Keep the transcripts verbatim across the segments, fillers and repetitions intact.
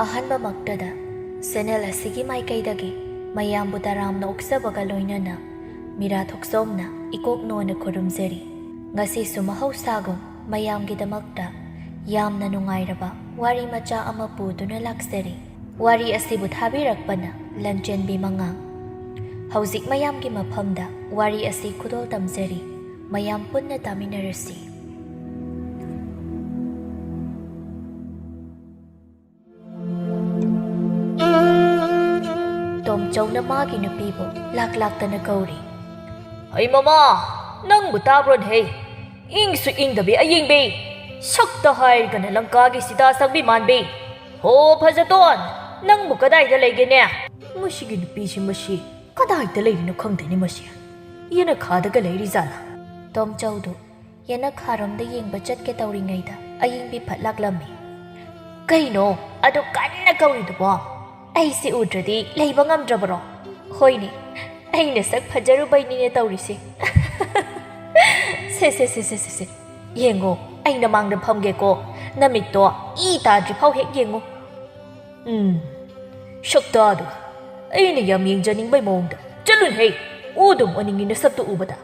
ꯑꯍꯥꯟꯕꯃꯛꯇꯗ channel ꯑꯁꯤꯒꯤ ꯃꯥꯏꯀꯩꯗꯒꯤ ꯃꯌꯥꯝꯕꯨ ꯇꯔꯥꯝꯅ ꯑꯣꯛꯆꯕꯒ ꯂꯣꯏꯅꯅ ꯃꯤꯔꯥ ꯊꯣꯛꯆꯣꯝꯅ ꯏꯀꯣꯛ ꯅꯣꯟꯅ ꯈꯨꯔꯨꯝꯖꯔꯤ꯫ ꯉꯁꯤꯁꯨ ꯃꯍꯧꯁꯥꯒꯨꯝ ꯃꯌꯥꯝꯒꯤꯗꯃꯛꯇ ꯌꯥꯝꯅ ꯅꯨꯡꯉꯥꯏꯔꯕ ꯋꯥꯔꯤ ꯃꯆꯥ ꯑꯃ ꯄꯨꯗꯨꯅ ꯂꯥꯛꯆꯔꯤ꯫ ꯋꯥꯔꯤ ꯑꯁꯤꯕꯨ ꯊꯥꯕꯤꯔꯛꯄꯅ ꯂꯟꯆꯦꯟꯕꯤ ꯃꯉꯥꯡ꯫ ꯍꯧꯖꯤꯛ ꯃꯌꯥꯝꯒꯤ ꯃꯐꯝꯗ ꯋꯥꯔꯤ ꯑꯁꯤ ꯈꯨꯗꯣꯜ ꯇꯝꯖꯔꯤ꯫ ꯃꯌꯥꯝ ꯄꯨꯟꯅ ꯇꯥꯃꯤꯟꯅꯔꯁꯤ꯫ ꯇꯣꯝꯆꯧꯅ ꯃꯥꯒꯤ ꯅꯨꯄꯤꯕꯨ ꯂꯥꯛ ꯂꯥꯛꯇꯅ ꯀꯧꯔꯤ꯫ "ꯍꯩ ꯃꯃꯥ, ꯅꯪꯕꯨ ꯇꯥꯕ꯭ꯔꯣꯅꯦꯍꯦ? ꯏꯪꯁꯨ ꯏꯪꯗꯕꯤ ꯑꯌꯤꯡꯕꯤ, ꯁꯛꯇ ꯍꯥꯏꯔꯒꯅ ꯂꯪꯀꯥꯒꯤ ꯁꯤꯇꯥ ꯁꯪꯕꯤ ꯃꯥꯟꯕꯤ꯫ ꯍꯣ ꯐꯖꯇꯣꯟ, ꯅꯪꯕꯨ ꯀꯗꯥꯏꯗ ꯂꯩꯒꯦꯅꯦ? ꯃꯁꯤꯒꯤ ꯅꯨꯄꯤꯁꯤ, ꯃꯁꯤ ꯀꯗꯥꯏꯗ ꯂꯩꯔꯤꯅꯣ ꯈꯪꯗꯦꯅꯦ ꯃꯁꯤ꯫ ꯌꯦꯅꯈꯥꯗꯒ ꯂꯩꯔꯤꯖꯥꯠꯂꯥ?" ꯇꯣꯝꯆꯧꯗꯨ ꯌꯦꯅꯈꯥꯔꯣꯝꯗ ꯌꯦꯡꯕ ꯆꯠꯀꯦ ꯇꯧꯔꯤꯉꯩꯗ ꯑꯌꯤꯡꯕꯤ ꯐꯠ ꯂꯥꯛꯂꯝꯃꯤ꯫ "ꯀꯩꯅꯣ ꯑꯗꯨ ꯀꯟꯅ ꯀꯧꯔꯤꯗꯨꯕꯣ? ꯑꯩꯁꯦ ꯎꯗ꯭ꯔꯗꯤ ꯂꯩꯕ ꯉꯝꯗ꯭ꯔꯕꯔꯣ? ꯍꯣꯏꯅꯦ, ꯑꯩꯅ ꯁꯛ ꯐꯖꯔꯨꯕꯩꯅꯤꯅꯦ ꯇꯧꯔꯤꯁꯦ꯫ ꯁꯦ, ꯁꯦ, ꯁꯦ, ꯁꯦ, ꯁꯦ, ꯁꯦ꯫ ꯌꯦꯡꯉꯣ, ꯑꯩ ꯅꯃꯥꯡꯗ ꯐꯝꯒꯦꯀꯣ꯫ ꯅꯃꯤꯠꯇꯣ ꯏ ꯇꯥꯗ꯭ꯔꯤ ꯐꯥꯎ ꯍꯦꯛ ꯌꯦꯡꯉꯨ꯫ ꯎꯝ, ꯁꯛꯇꯥꯗꯨ ꯑꯩꯅ ꯌꯥꯝ ꯌꯦꯡꯖꯅꯤꯡꯕꯩ ꯃꯑꯣꯡꯗ꯫ ꯆꯠꯂꯨꯅꯦꯍꯦ, ꯑꯣ ꯑꯗꯨꯝ ꯑꯣꯅꯤꯡꯉꯤ ꯅꯁꯛꯇꯨ ꯎꯕꯗ꯫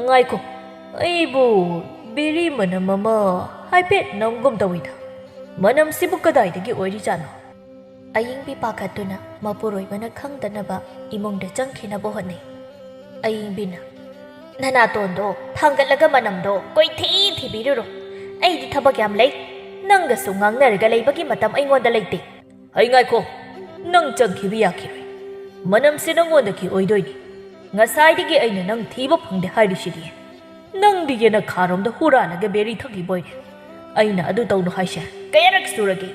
ꯉꯥꯏꯈꯣ, ꯑꯩꯕꯨ ꯕꯤꯔꯤ ꯃꯅꯝ ꯑꯃ ꯍꯥꯏꯐꯦꯠ ꯅꯝꯒꯨꯝ ꯇꯧꯏꯗ꯫ ꯃꯅꯝꯁꯤꯕꯨ ꯀꯗꯥꯏꯗꯒꯤ ꯑꯣꯏꯔꯤꯖꯥꯠꯅꯣ?" ꯑꯌꯤꯡꯕꯤ ꯄꯥꯈꯠꯇꯨꯅ ꯃꯄꯨꯔꯣꯏꯕꯅ ꯈꯪꯗꯅꯕ ꯏꯃꯨꯡꯗ ꯆꯪꯈꯤꯅꯕ ꯍꯣꯠꯅꯩ꯫ ꯑꯌꯤꯡꯕꯤꯅ, "ꯅꯅꯥꯇꯣꯟꯗꯣ ꯊꯥꯡꯒꯠꯂꯒ ꯃꯅꯝꯗꯣ ꯀꯣꯏꯊꯤ ꯊꯤꯕꯤꯔꯨꯔꯣ꯫ ꯑꯩꯗꯤ ꯊꯕꯛ ꯌꯥꯝ ꯂꯩ꯫ ꯅꯪꯒꯁꯨ ꯉꯥꯡꯅꯔꯒ ꯂꯩꯕꯒꯤ ꯃꯇꯝ ꯑꯩꯉꯣꯟꯗ ꯂꯩꯇꯦ꯫" "ꯍꯩ ꯉꯥꯏꯈꯣ, ꯅꯪ ꯆꯪꯈꯤꯕ ꯌꯥꯈꯤꯔꯣꯏ꯫ ꯃꯅꯝꯁꯦ ꯅꯪꯉꯣꯟꯗꯒꯤ ꯑꯣꯏꯗꯣꯏꯅꯤ꯫ ꯉꯁꯥꯏꯗꯒꯤ ꯑꯩꯅ ꯅꯪ ꯊꯤꯕ ꯐꯪꯗꯦ ꯍꯥꯏꯔꯤꯁꯤꯗꯤ꯫ ꯅꯪꯗꯤ ꯌꯦꯅꯈꯥꯔꯣꯝꯗ ꯍꯨꯔꯥꯜꯂꯒ ꯕꯦꯔꯤ ꯊꯛꯂꯤꯕꯣꯏꯔꯦ꯫ ꯑꯩꯅ ꯑꯗꯨ ꯇꯧꯅꯨ ꯍꯥꯏꯁꯦ ꯀꯌꯥꯔꯛ ꯁꯨꯔꯒꯦ?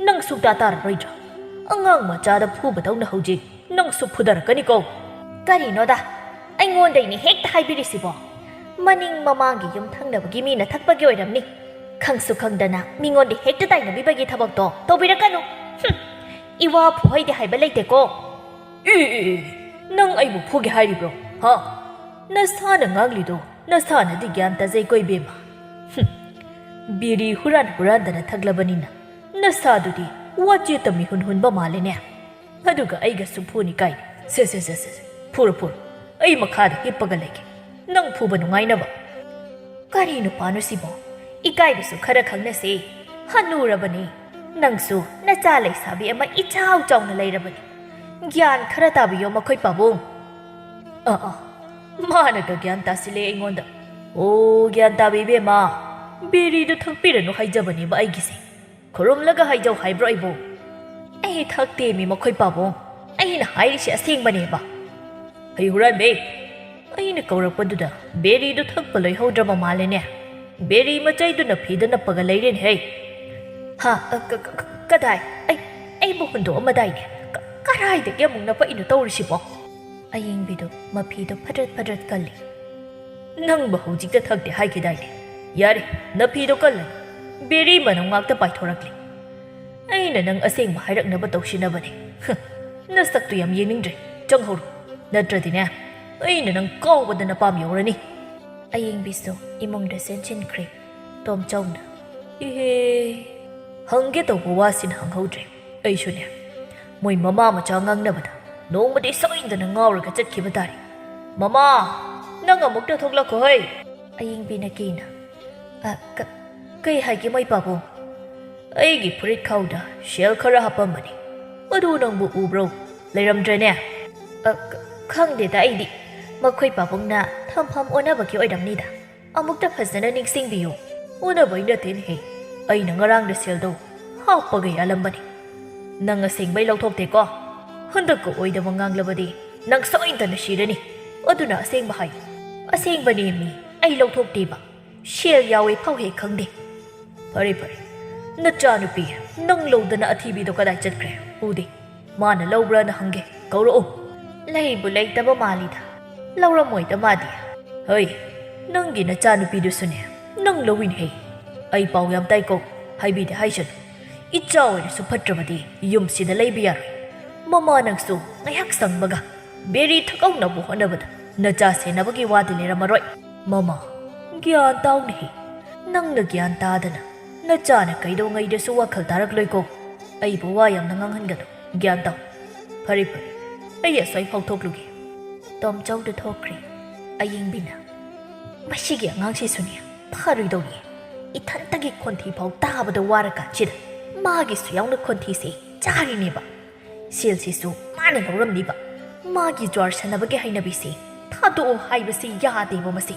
ꯅꯪ ꯁꯨꯛꯇꯥ ꯇꯥꯔꯔꯣꯏꯗ꯭ꯔꯥ? ꯑꯉꯥꯡ ꯃꯆꯥꯗ ꯐꯨꯕꯗꯧꯅ ꯍꯧꯖꯤꯛ ꯅꯪꯁꯨ ꯐꯨꯗꯔꯛꯀꯅꯤꯀꯣ꯫" "ꯀꯔꯤꯅꯣꯗ, ꯑꯩꯉꯣꯟꯗꯩꯅꯦ ꯍꯦꯛꯇ ꯍꯥꯏꯕꯤꯔꯤꯁꯤꯕꯣ? ꯃꯅꯤꯡ ꯃꯃꯥꯡꯒꯤ ꯌꯨꯝ ꯊꯪꯅꯕꯒꯤ ꯃꯤꯅ ꯊꯛꯄꯒꯤ ꯑꯣꯏꯔꯝꯅꯤ꯫ ꯈꯪꯁꯨ ꯈꯪꯗꯅ ꯃꯤꯉꯣꯟꯗ ꯍꯦꯛꯇ ꯇꯥꯏꯅꯕꯤꯕꯒꯤ ꯊꯕꯛꯇꯣ ꯇꯧꯕꯤꯔꯛꯀꯅꯨ꯫ ꯍꯨꯝ, ꯏꯋꯥ ꯐꯨꯍꯩꯗꯦ ꯍꯥꯏꯕ ꯂꯩꯇꯦꯀꯣ꯫" "ꯑꯦ, ꯑꯦ, ꯑꯦ, ꯅꯪ ꯑꯩꯕꯨ ꯐꯨꯒꯦ ꯍꯥꯏꯔꯤꯕ꯭ꯔꯣ? ꯍꯥ? ꯅꯁꯥꯅ ꯉꯥꯡꯂꯤꯗꯣ ꯅꯁꯥꯅꯗꯤ ꯒ꯭ꯌꯥꯟ ꯇꯥꯖꯩꯀꯣ ꯏꯕꯦꯝꯃ꯫ ꯍꯨꯝ, ꯕꯤꯔꯤ ꯍꯨꯔꯥꯟ ꯍꯨꯔꯥꯟꯗꯅ ꯊꯛꯂꯕꯅꯤꯅ ꯅꯁꯥꯗꯨꯗꯤ ꯋꯥꯆꯦꯠꯇ ꯃꯤꯍꯨꯟ ꯍꯨꯟꯕ ꯃꯥꯜꯂꯦꯅꯦ꯫ ꯑꯗꯨꯒ ꯑꯩꯒꯁꯨ ꯐꯨꯅꯤ ꯀꯥꯏ꯫ ꯁꯦ, ꯁꯦ, ꯁꯦ, ꯁꯦ, ꯁꯦ꯫ ꯐꯨꯔꯣ, ꯐꯨꯔꯣ꯫ ꯑꯩ ꯃꯈꯥꯗ ꯍꯤꯞꯄꯒ ꯂꯩꯒꯦ꯫ ꯅꯪ ꯐꯨꯕ ꯅꯨꯡꯉꯥꯏꯅꯕ꯫ ꯀꯔꯤ ꯅꯨꯄꯥꯅꯣ ꯁꯤꯕꯣ? ꯏꯀꯥꯏꯕꯁꯨ ꯈꯔ ꯈꯪꯅꯁꯦ꯫ ꯍꯅꯨꯔꯕꯅꯤ꯫ ꯅꯪꯁꯨ ꯅꯆꯥ ꯂꯩꯁꯥꯕꯤ ꯑꯃ ꯏꯆꯥꯎ ꯆꯥꯎꯅ ꯂꯩꯔꯕꯅꯤ꯫ ꯒ꯭ꯌꯥꯟ ꯈꯔ ꯇꯥꯕꯤꯌꯣ ꯃꯈꯣꯏ ꯄꯥꯕꯨꯡ꯫ ꯑꯥ, ꯑꯥ꯫ ꯃꯥꯅꯒ ꯒ꯭ꯌꯥꯟ ꯇꯥꯁꯤꯜꯂꯦ ꯑꯩꯉꯣꯟꯗ꯫ ꯑꯣ, ꯒ꯭ꯌꯥꯟ ꯇꯥꯕꯤ ꯏꯕꯦꯝꯃ꯫ ꯕꯦꯔꯤꯗꯨ ꯊꯛꯄꯤꯔꯅꯨ ꯍꯥꯏꯖꯕꯅꯦꯕ ꯑꯩꯒꯤꯁꯦ꯫ ꯈꯨꯔꯨꯝꯂꯒ ꯍꯥꯏꯖꯧ ꯍꯥꯏꯕ꯭ꯔꯣ ꯑꯩꯕꯨ? ꯑꯩ ꯊꯛꯇꯦꯃꯤ ꯃꯈꯣꯏ ꯄꯥꯕꯨꯡ꯫ ꯑꯩꯅ ꯍꯥꯏꯔꯤꯁꯤ ꯑꯁꯦꯡꯕꯅꯦꯕ꯫ ꯍꯩ ꯍꯨꯔꯥꯟꯕꯤ, ꯑꯩꯅ ꯀꯧꯔꯛꯄꯗꯨꯗ ꯕꯦꯔꯤꯗꯨ ꯊꯛꯄ ꯂꯣꯏꯍꯧꯗ꯭ꯔꯕ ꯃꯥꯜꯂꯦꯅꯦ꯫ ꯕꯦꯔꯤ ꯃꯆꯩꯗꯨꯅ ꯐꯤꯗ ꯅꯞꯄꯒ ꯂꯩꯔꯦꯅꯦ ꯍꯩ꯫ ꯍꯥ, ꯑ, ꯀ-, ꯀ-, ꯀ-, ꯀꯗꯥꯏ? ꯑꯩ, ꯑꯩꯕꯨ ꯍꯨꯟꯗꯣꯛꯑꯝꯃꯗꯥꯏꯅꯦ꯫ ꯀ-, ꯀꯗꯥꯏꯗꯒꯤ ꯑꯃꯨꯛ ꯅꯞꯄꯛꯏꯅꯣ ꯇꯧꯔꯤꯁꯤꯕꯣ? ꯑꯌꯤꯡꯕꯤꯗꯨ ꯃꯐꯤꯗꯨ ꯐꯗ꯭ꯔꯠ ꯐꯗ꯭ꯔꯠ ꯀꯜꯂꯤ꯫ ꯅꯪꯕꯨ ꯍꯧꯖꯤꯛꯇ ꯊꯛꯇꯦ ꯍꯥꯏꯈꯤꯗꯥꯏꯅꯦ? ꯌꯥꯔꯦ, ꯅꯐꯤꯗꯣ ꯀꯜꯂꯅꯨ꯫ ꯕꯦꯔꯤ ꯃꯅꯝ ꯉꯥꯛꯇ ꯄꯥꯏꯊꯣꯔꯛꯂꯦ꯫ ꯑꯩꯅ ꯅꯪ ꯑꯁꯦꯡꯕ ꯍꯥꯏꯔꯛꯅꯕ ꯇꯧꯁꯤꯟꯅꯕꯅꯦ꯫ ꯍ, ꯅꯁꯛꯇꯨ ꯌꯥꯝ ꯌꯦꯡꯅꯤꯡꯗ꯭ꯔꯦ꯫ ꯆꯪꯍꯧꯔꯣ꯫ ꯅꯠꯇ꯭ꯔꯗꯤꯅꯦ, ꯑꯩꯅ ꯅꯪ ꯀꯥꯎꯕꯗ ꯅꯄꯥꯝ ꯌꯧꯔꯅꯤ꯫ ꯑꯌꯤꯡꯕꯤꯁꯨ ꯏꯃꯨꯡꯗ ꯆꯦꯟꯁꯤꯟꯈ꯭ꯔꯦ꯫ ꯇꯣꯝꯆꯧꯅ, ꯏꯍꯦ, ꯍꯪꯒꯦ ꯇꯧꯕ ꯋꯥꯁꯤꯅ ꯍꯪꯍꯧꯗ꯭ꯔꯦ꯫ ꯑꯩꯁꯨꯅꯦ, ꯃꯣꯏ ꯃꯃꯥ ꯃꯆꯥ ꯉꯥꯡꯅꯕꯗ ꯅꯣꯡꯃꯗꯤ ꯁꯣꯏꯗꯅ ꯉꯥꯎꯔꯒ ꯆꯠꯈꯤꯕ ꯇꯥꯔꯦ꯫ ꯃꯃꯥ, ꯅꯪ ꯑꯃꯨꯛꯇ ꯊꯣꯛꯂꯛꯈꯣ ꯍꯩ꯫ ꯑꯌꯤꯡꯕꯤꯅ ꯀꯤꯅ, "ꯑ, ꯀ-, ꯀꯩ ꯍꯥꯏꯒꯦ ꯃꯣꯏ ꯄꯥꯕꯨꯡ?" "ꯑꯩꯒꯤ ꯐꯨꯔꯤꯠ ꯈꯥꯎꯗ ꯁꯦꯜ ꯈꯔ ꯍꯥꯞꯄꯝꯕꯅꯤ꯫ ꯑꯗꯨ ꯅꯪꯕꯨ ꯎꯕ꯭ꯔꯣ? ꯂꯩꯔꯝꯗ꯭ꯔꯦꯅꯦ?" "ꯑ, ꯈ-, ꯈꯪꯗꯦꯗ ꯑꯩꯗꯤ꯫ ꯃꯈꯣꯏ ꯄꯥꯕꯨꯡꯅ ꯊꯝꯐꯝ ꯑꯣꯟꯅꯕꯒꯤ ꯑꯣꯏꯔꯝꯅꯤꯗ꯫ ꯑꯃꯨꯛꯇ ꯐꯖꯅ ꯅꯤꯡꯁꯤꯡꯕꯤꯌꯨ꯫" "ꯑꯣꯟꯅꯕꯩ ꯅꯠꯇꯦꯅꯦꯍꯦ꯫ ꯑꯩꯅ ꯉꯔꯥꯡꯗ ꯁꯦꯜꯗꯣ ꯍꯥꯞꯄꯒ ꯌꯥꯜꯂꯝꯕꯅꯤ꯫ ꯅꯪ ꯑꯁꯦꯡꯕꯩ ꯂꯧꯊꯣꯛꯇꯦꯀꯣ? ꯍꯟꯗꯛꯀ ꯑꯣꯏꯗꯕ ꯉꯥꯡꯂꯕꯗꯤ ꯅꯪ ꯁꯣꯏꯗꯅ ꯁꯤꯔꯅꯤ꯫ ꯑꯗꯨꯅ ꯑꯁꯦꯡꯕ ꯍꯥꯏꯌꯨ꯫" "ꯑꯁꯦꯡꯕꯅꯦꯃꯤ, ꯑꯩ ꯂꯧꯊꯣꯛꯇꯦꯕ꯫ ꯁꯦꯜ ꯌꯥꯎꯋꯦ ꯐꯥꯎ ꯍꯦꯛ ꯈꯪꯗꯦ꯫" "ꯐꯔꯦ, ꯐꯔꯦ꯫ ꯅꯆꯥꯅꯨꯄꯤ ꯅꯪ ꯂꯧꯗꯅ ꯑꯊꯤꯕꯤꯗꯣ ꯀꯗꯥꯏ ꯆꯠꯈ꯭ꯔꯦ? ꯎꯗꯦ꯫ ꯃꯥꯅ ꯂꯧꯕ꯭ꯔꯥꯅ ꯍꯪꯒꯦ, ꯀꯧꯔꯛꯎ꯫" "ꯂꯩꯕꯨ ꯂꯩꯇꯕ ꯃꯥꯜꯂꯤꯗ꯫ ꯂꯧꯔꯝꯃꯣꯏꯗ ꯃꯥꯗꯤ꯫" "ꯍꯩ, ꯅꯪꯒꯤ ꯅꯆꯥꯅꯨꯄꯤꯗꯨꯁꯨꯅꯦ, ꯅꯪ ꯂꯧꯏꯅꯦꯍꯦ꯫ ꯑꯩ ꯄꯥꯎ ꯌꯥꯝ ꯇꯥꯏꯀꯣ, ꯍꯥꯏꯕꯤꯗꯦ ꯍꯥꯏꯁꯅꯨ꯫ ꯏꯆꯥ ꯑꯣꯏꯔꯁꯨ ꯐꯠꯇ꯭ꯔꯕꯗꯤ ꯌꯨꯝꯁꯤꯗ ꯂꯩꯕ ꯌꯥꯔꯣꯏ꯫ ꯃꯃꯥ ꯅꯪꯁꯨ ꯉꯥꯏꯍꯥꯛ ꯁꯪꯕꯒ ꯕꯦꯔꯤ ꯊꯛꯍꯧꯅꯕ ꯍꯣꯠꯅꯕꯗ ꯅꯆꯥ ꯁꯦꯟꯅꯕꯒꯤ ꯋꯥꯗꯤ ꯂꯩꯔꯝꯃꯔꯣꯏ꯫" "ꯃꯃꯥ, ꯒ꯭ꯌꯥꯟ ꯇꯥꯎꯅꯦꯍꯦ꯫ ꯅꯪꯅ ꯒ꯭ꯌꯥꯟ ꯇꯥꯗꯅ ꯅꯆꯥꯅ ꯀꯩꯗꯧꯉꯩꯗꯁꯨ ꯋꯥꯈꯜ ꯇꯥꯔꯛꯂꯣꯏꯀꯣ꯫" ꯑꯩꯕꯨ ꯋꯥ ꯌꯥꯝꯅ ꯉꯥꯡꯍꯟꯒꯅꯨ꯫ ꯒ꯭ꯌꯥꯟ ꯇꯥꯎ꯫ ꯐꯔꯦ, ꯐꯔꯦ꯫ ꯑꯩ ꯑꯁ꯭ꯋꯥꯏꯐꯥꯎ ꯊꯣꯛꯂꯨꯒꯦ꯫ ꯇꯣꯝꯆꯧꯗꯨ ꯊꯣꯛꯈ꯭ꯔꯦ꯫ ꯑꯌꯤꯡꯕꯤꯅ, "ꯃꯁꯤꯒꯤ ꯑꯉꯥꯡꯁꯤꯁꯨꯅꯦ, ꯐꯔꯣꯏꯗꯧꯔꯤ꯫ ꯏꯊꯟꯇꯒꯤ ꯈꯣꯟꯊꯤ ꯐꯥꯎ ꯇꯥꯕꯗ ꯋꯥꯔꯀꯥꯟꯁꯤꯗ ꯃꯥꯒꯤꯁꯨ ꯌꯥꯎꯅ ꯈꯣꯟꯊꯤꯁꯦ ꯆꯥꯔꯤꯅꯦꯕ꯫ ꯁꯦꯜꯁꯤꯁꯨ ꯃꯥꯅ ꯂꯧꯔꯝꯅꯤꯕ꯫ ꯃꯥꯒꯤ ꯖ꯭ꯋꯥꯔ ꯁꯥꯟꯅꯕꯒꯤ ꯍꯩꯅꯕꯤꯁꯤ ꯊꯥꯗꯣꯛꯑꯣ ꯍꯥꯏꯕꯁꯤ ꯌꯥꯗꯦꯕ ꯃꯁꯤ꯫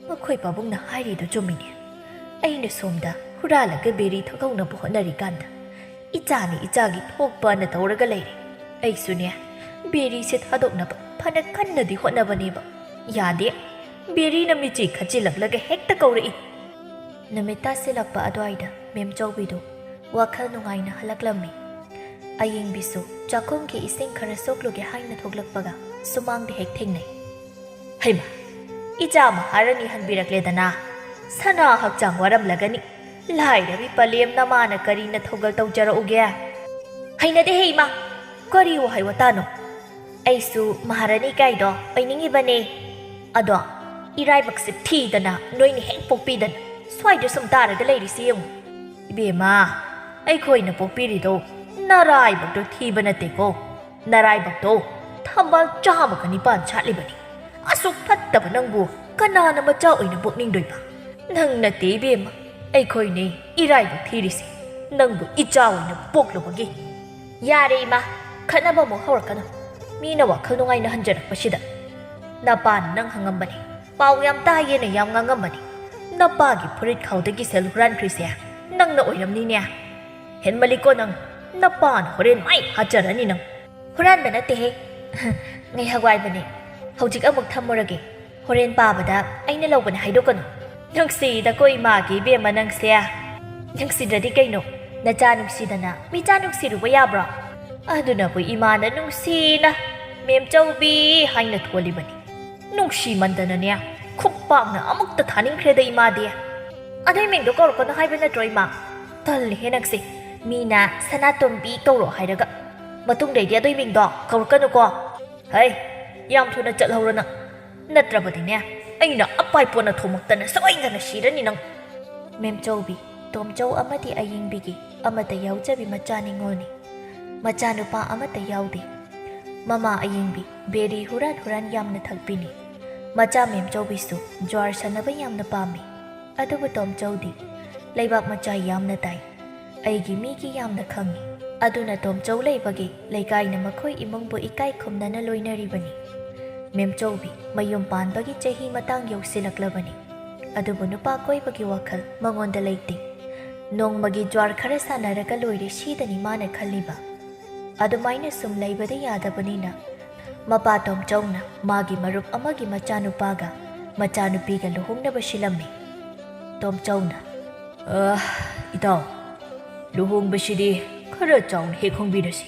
ꯃꯈꯣꯏ ꯄꯥꯕꯨꯡꯅ ꯍꯥꯏꯔꯤꯗꯨ ꯆꯨꯝꯃꯤꯅꯦ꯫ ꯑꯩꯅ ꯁꯣꯝꯗ ꯍꯨꯔꯥꯜꯂꯒ ꯕꯦꯔꯤ ꯊꯛꯍꯧꯅꯕ ꯍꯣꯠꯅꯔꯤꯀꯥꯟꯗ ꯏꯆꯥꯅꯤ ꯏꯆꯥꯒꯤ ꯊꯣꯛꯄꯅ ꯇꯧꯔꯒ ꯂꯩꯔꯦ꯫ ꯑꯩꯁꯨꯅꯦ, ꯕꯦꯔꯤꯁꯦ ꯊꯥꯗꯣꯛꯅꯕ ꯐꯅ ꯀꯟꯅꯗꯤ ꯍꯣꯠꯅꯕꯅꯦꯕ꯫ ꯌꯥꯗꯦ꯫ ꯕꯦꯔꯤꯅ ꯃꯤꯠꯆꯤ ꯈꯠꯆꯤꯜꯂꯛꯂꯒ ꯍꯦꯛꯇ ꯀꯧꯔꯛꯏ꯫ ꯅꯨꯃꯤꯠ ꯇꯥꯁꯤꯜꯂꯛꯄ ꯑꯗꯨꯋꯥꯏꯗ ꯃꯦꯝꯆꯧꯕꯤꯗꯨ ꯋꯥꯈꯜ ꯅꯨꯡꯉꯥꯏꯅ ꯍꯜꯂꯛꯂꯝꯃꯤ꯫ ꯑꯌꯤꯡꯕꯤꯁꯨ ꯆꯥꯛꯈꯨꯝꯒꯤ ꯏꯁꯤꯡ ꯈꯔ ꯁꯣꯛꯂꯨꯒꯦ ꯍꯥꯏꯅ ꯊꯣꯛꯂꯛꯄꯒ ꯁꯨꯃꯥꯡꯗ ꯍꯦꯛ ꯊꯦꯡꯅꯩ꯫ "ꯍꯩꯃꯥ, ꯏꯆꯥ ꯃꯍꯥꯔꯥꯅꯤ ꯍꯟꯕꯤꯔꯛꯂꯦꯗꯅ꯫ ꯁꯅꯥ ꯍꯛꯆꯥꯡ ꯋꯥꯔꯝꯂꯒꯅꯤ꯫ ꯂꯥꯏꯔꯕꯤ ꯄꯂꯦꯝꯅ ꯃꯥꯅ ꯀꯔꯤꯅ ꯊꯧꯒꯜ ꯇꯧꯖꯔꯛꯎꯒꯦ?" "ꯍꯩꯅꯗꯦꯍꯦ ꯏꯃꯥ, ꯀꯔꯤ ꯋꯥꯍꯩ ꯋꯥꯇꯥꯅꯣ? ꯑꯩꯁꯨ ꯃꯍꯥꯔꯥꯅꯤ ꯀꯥꯏꯗꯣ ꯑꯣꯏꯅꯤꯡꯉꯤꯕꯅꯦ꯫ ꯑꯗꯣ ꯏꯔꯥꯏꯕꯛꯁꯦ ꯊꯤꯗꯅ ꯅꯣꯏꯅ ꯍꯦꯛ ꯄꯣꯛꯄꯤꯗꯅ ꯁ꯭ꯋꯥꯏꯗ ꯁꯨꯝ ꯇꯥꯔꯒ ꯂꯩꯔꯤꯁꯤ ꯌꯦꯡꯉꯨ꯫ ꯏꯕꯦꯝꯃ, ꯑꯩꯈꯣꯏꯅ ꯄꯣꯛꯄꯤꯔꯤꯗꯣ ꯅꯔꯥꯏꯕꯛꯇꯣ ꯊꯤꯕ ꯅꯠꯇꯦꯀꯣ꯫ ꯅꯔꯥꯏꯕꯛꯇꯣ ꯊꯝꯕꯥꯜ ꯆꯥꯝꯃꯒ ꯅꯤꯄꯥꯟ ꯁꯥꯠꯂꯤꯕꯅꯤ꯫ ꯑꯁꯨꯛ ꯐꯠꯇꯕ ꯅꯪꯕꯨ ꯀꯅꯥꯅ ꯃꯆꯥ ꯑꯣꯏꯅ ꯄꯣꯛꯅꯤꯡꯗꯣꯏꯕ? ꯅꯪ ꯅꯠꯇꯦ ꯏꯕꯦꯝꯃ, ꯑꯩꯈꯣꯏꯅꯦ ꯏꯔꯥꯏꯕꯛ ꯊꯤꯔꯤꯁꯦ꯫ ꯅꯪꯕꯨ ꯏꯆꯥ ꯑꯣꯏꯅ ꯄꯣꯛꯂꯨꯕꯒꯤ꯫" "ꯌꯥꯔꯦ ꯏꯃꯥ, ꯈꯠꯅꯕ ꯑꯃꯨꯛ ꯍꯧꯔꯛꯀꯅꯨ꯫ ꯃꯤꯅ ꯋꯥꯈꯜ ꯅꯨꯡꯉꯥꯏꯅ ꯍꯟꯖꯔꯛꯄꯁꯤꯗ꯫ ꯅꯄꯥꯅ ꯅꯪ ꯍꯪꯉꯝꯕꯅꯤ, ꯄꯥꯎ ꯌꯥꯝ ꯇꯥꯏꯌꯦꯅ ꯌꯥꯝ ꯉꯥꯡꯉꯝꯕꯅꯤ꯫ ꯅꯄꯥꯒꯤ ꯐꯨꯔꯤꯠ ꯈꯥꯎꯗꯒꯤ ꯁꯦꯜ ꯍꯨꯔꯥꯟꯈ꯭ꯔꯤꯁꯦ ꯅꯪꯅ ꯑꯣꯏꯔꯝꯅꯤꯅꯦ꯫ ꯍꯦꯟꯃꯜꯂꯤꯀꯣ ꯅꯪ, ꯅꯄꯥꯅ ꯍꯣꯔꯦꯟ ꯃꯥꯏ ꯍꯥꯠꯆꯔꯅꯤ ꯅꯪ꯫" "ꯍꯨꯔꯥꯟꯕ ꯅꯠꯇꯦꯍꯦ꯫ ꯉꯩꯍꯥꯛ ꯋꯥꯏꯕꯅꯦ꯫ ꯍꯧꯖꯤꯛ ꯑꯃꯨꯛ ꯊꯝꯃꯨꯔꯒꯦ꯫ ꯍꯣꯔꯦꯟ ꯄꯥꯕꯗ ꯑꯩꯅ ꯂꯧꯕꯅꯦ ꯍꯥꯏꯗꯣꯛꯀꯅꯨ꯫" "ꯅꯨꯡꯁꯤꯗꯀꯣ ꯏꯃꯥꯒꯤ ꯏꯕꯦꯝꯃ ꯅꯪꯁꯦ꯫ ꯅꯨꯡꯁꯤꯗ꯭ꯔꯗꯤ ꯀꯩꯅꯣ? ꯅꯆꯥ ꯅꯨꯡꯁꯤꯗꯅ ꯃꯤꯆꯥ ꯅꯨꯡꯁꯤꯔꯨꯕ ꯌꯥꯕ꯭ꯔꯣ? ꯑꯗꯨꯅꯕꯨ ꯏꯃꯥꯅ ꯅꯨꯡꯁꯤꯅ ꯃꯦꯝꯆꯧꯕꯤ ꯍꯥꯏꯅ ꯊꯣꯜꯂꯤꯕꯅꯤ꯫ ꯅꯨꯡꯁꯤꯃꯟꯗꯅꯅꯦ, ꯈꯨꯄꯥꯛꯅ ꯑꯃꯨꯛꯇ ꯊꯥꯅꯤꯡꯈ꯭ꯔꯦꯗ ꯏꯃꯥꯗꯤ꯫" "ꯑꯗꯨꯏ ꯃꯤꯡꯗꯣ ꯀꯧꯔꯛꯀꯅꯨ ꯍꯥꯏꯕ ꯅꯠꯇ꯭ꯔꯣ ꯏꯃꯥ?" "ꯇꯜꯂꯤꯍꯦ ꯅꯪꯁꯦ꯫ ꯃꯤꯅ ꯁꯅꯥꯇꯣꯝꯕꯤ ꯀꯧꯔꯣ ꯍꯥꯏꯔꯒ꯫ ꯃꯇꯨꯡꯗꯩꯗꯤ ꯑꯗꯨꯏ ꯃꯤꯡꯗꯣ ꯀꯧꯔꯛꯀꯅꯨꯀꯣ꯫" "ꯍꯩ, ꯌꯥꯝ ꯊꯨꯅ ꯆꯠꯍꯧꯔꯣ ꯅꯪ꯫ ꯅꯠꯇ꯭ꯔꯕꯗꯤꯅꯦ, ꯑꯩꯅ ꯑꯄꯥꯏ ꯄꯣꯠꯅ ꯊꯣꯝꯃꯛꯇꯅ ꯁꯣꯏꯗꯅ ꯁꯤꯔꯅꯤ ꯅꯪ꯫" "ꯃꯦꯝꯆꯧꯕꯤ, ꯇꯣꯝꯆꯧ ꯑꯃꯗꯤ ꯑꯌꯤꯡꯕꯤꯒꯤ ꯑꯃꯠꯇ ꯌꯥꯎꯖꯕꯤ ꯃꯆꯥ ꯅꯤꯉꯣꯜꯅꯤ꯫ ꯃꯆꯥꯅꯨꯄꯥ ꯑꯃꯠꯇ ꯌꯥꯎꯗꯦ꯫ ꯃꯃꯥ ꯑꯌꯤꯡꯕꯤ ꯕꯦꯔꯤ ꯍꯨꯔꯥꯟ ꯍꯨꯔꯥꯟ ꯌꯥꯝꯅ ꯊꯛꯄꯤꯅꯤ꯫ ꯃꯆꯥ ꯃꯦꯝꯆꯧꯕꯤꯁꯨ ꯖ꯭ꯋꯥꯔ ꯁꯥꯟꯅꯕ ꯌꯥꯝꯅ ꯄꯥꯝꯃꯤ꯫ ꯑꯗꯨꯕꯨ ꯇꯣꯝꯆꯧꯗꯤ ꯂꯩꯕꯥꯛ ꯃꯆꯥ ꯌꯥꯝꯅ ꯇꯥꯏ꯫ ꯑꯩꯒꯤ ꯃꯤꯒꯤ ꯌꯥꯝꯅ ꯈꯪꯉꯤ꯫ ꯑꯗꯨꯅ ꯇꯣꯝꯆꯧ ꯂꯩꯕꯒꯤ ꯂꯩꯀꯥꯏꯅ ꯃꯈꯣꯏ ꯏꯃꯨꯡꯕꯨ ꯏꯀꯥꯏ ꯈꯨꯝꯅꯅ ꯂꯣꯏꯅꯔꯤꯕꯅꯤ꯫ ꯃꯦꯝꯆꯧꯕꯤ ꯃꯌꯨꯝ ꯄꯥꯟꯕꯒꯤ ꯆꯍꯤ ꯃꯇꯥꯡ ꯌꯧꯁꯤꯜꯂꯛꯂꯕꯅꯤ꯫ ꯑꯗꯨꯕꯨ ꯅꯨꯄꯥ ꯀꯣꯏꯕꯒꯤ ꯋꯥꯈꯜ ꯃꯉꯣꯟꯗ ꯂꯩꯇꯦ꯫ ꯅꯣꯡꯃꯒꯤ ꯖ꯭ꯋꯥꯔ ꯈꯔ ꯁꯥꯟꯅꯔꯒ ꯂꯣꯏꯔꯦ ꯁꯤꯗꯅꯤ ꯃꯥꯅ ꯈꯜꯂꯤꯕ꯫ ꯑꯗꯨꯃꯥꯏꯅ ꯁꯨꯝ ꯂꯩꯕꯗꯤ ꯌꯥꯗꯕꯅꯤꯅ ꯃꯄꯥ ꯇꯣꯝꯆꯧꯅ ꯃꯥꯒꯤ ꯃꯔꯨꯞ ꯑꯃꯒꯤ ꯃꯆꯥꯅꯨꯄꯥꯒ ꯃꯆꯥꯅꯨꯄꯤꯒ ꯂꯨꯍꯣꯡꯅꯕ ꯁꯤꯜꯂꯝꯃꯤ꯫ ꯇꯣꯝꯆꯧꯅ, "ꯑ, ꯏꯇꯥꯎ, ꯂꯨꯍꯣꯡꯕꯁꯤꯗꯤ ꯈꯔ ꯆꯥꯎꯅ ꯍꯦꯛ ꯍꯣꯡꯕꯤꯔꯁꯤ꯫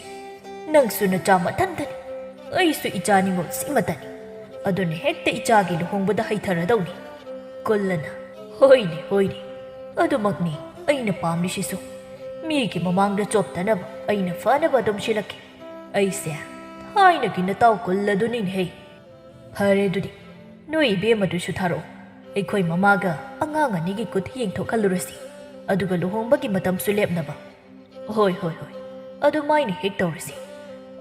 ꯅꯪꯁꯨ ꯅꯆꯥ ꯃꯊꯟꯇꯅꯤ, ꯑꯩꯁꯨ ꯏꯆꯥ ꯅꯤꯉꯣꯜ ꯁꯤꯃꯇꯅꯤ꯫ ꯑꯗꯨꯅ ꯍꯦꯛꯇ ꯏꯆꯥꯒꯤ ꯂꯨꯍꯣꯡꯕꯗ ꯍꯩꯊꯔꯗꯧꯅꯤ꯫" ꯀꯨꯜꯂꯅ, "ꯍꯣꯏꯅꯦ, ꯍꯣꯏꯅꯦ, ꯑꯗꯨꯃꯛꯅꯤ ꯑꯩꯅ ꯄꯥꯝꯂꯤꯁꯤꯁꯨ꯫ ꯃꯤꯒꯤ ꯃꯃꯥꯡꯗ ꯆꯣꯞꯇꯅꯕ ꯑꯩꯅ ꯐꯅꯕ ꯑꯗꯨꯝ ꯁꯤꯜꯂꯛꯀꯦ꯫ ꯑꯩꯁꯦ ꯊꯥꯏꯅꯒꯤ ꯅꯇꯥꯎ ꯀꯨꯜ ꯑꯗꯨꯅꯤꯅꯦꯍꯦ꯫ ꯐꯔꯦ ꯑꯗꯨꯗꯤ, ꯅꯣꯏ ꯏꯕꯦꯝꯃꯗꯨꯁꯨ ꯊꯥꯔꯛꯑꯣ꯫ ꯑꯩꯈꯣꯏ ꯃꯃꯥꯒ ꯑꯉꯥꯡ ꯑꯅꯤꯒꯤ ꯀꯨꯠ ꯌꯦꯡꯊꯣꯛꯍꯜꯂꯨꯔꯁꯤ꯫ ꯑꯗꯨꯒ ꯂꯨꯍꯣꯡꯕꯒꯤ ꯃꯇꯝꯁꯨ ꯂꯦꯞꯅꯕ꯫" "ꯍꯣꯏ, ꯍꯣꯏ, ꯍꯣꯏ꯫ ꯑꯗꯨꯃꯥꯏꯅ ꯍꯦꯛ ꯇꯧꯔꯁꯤ꯫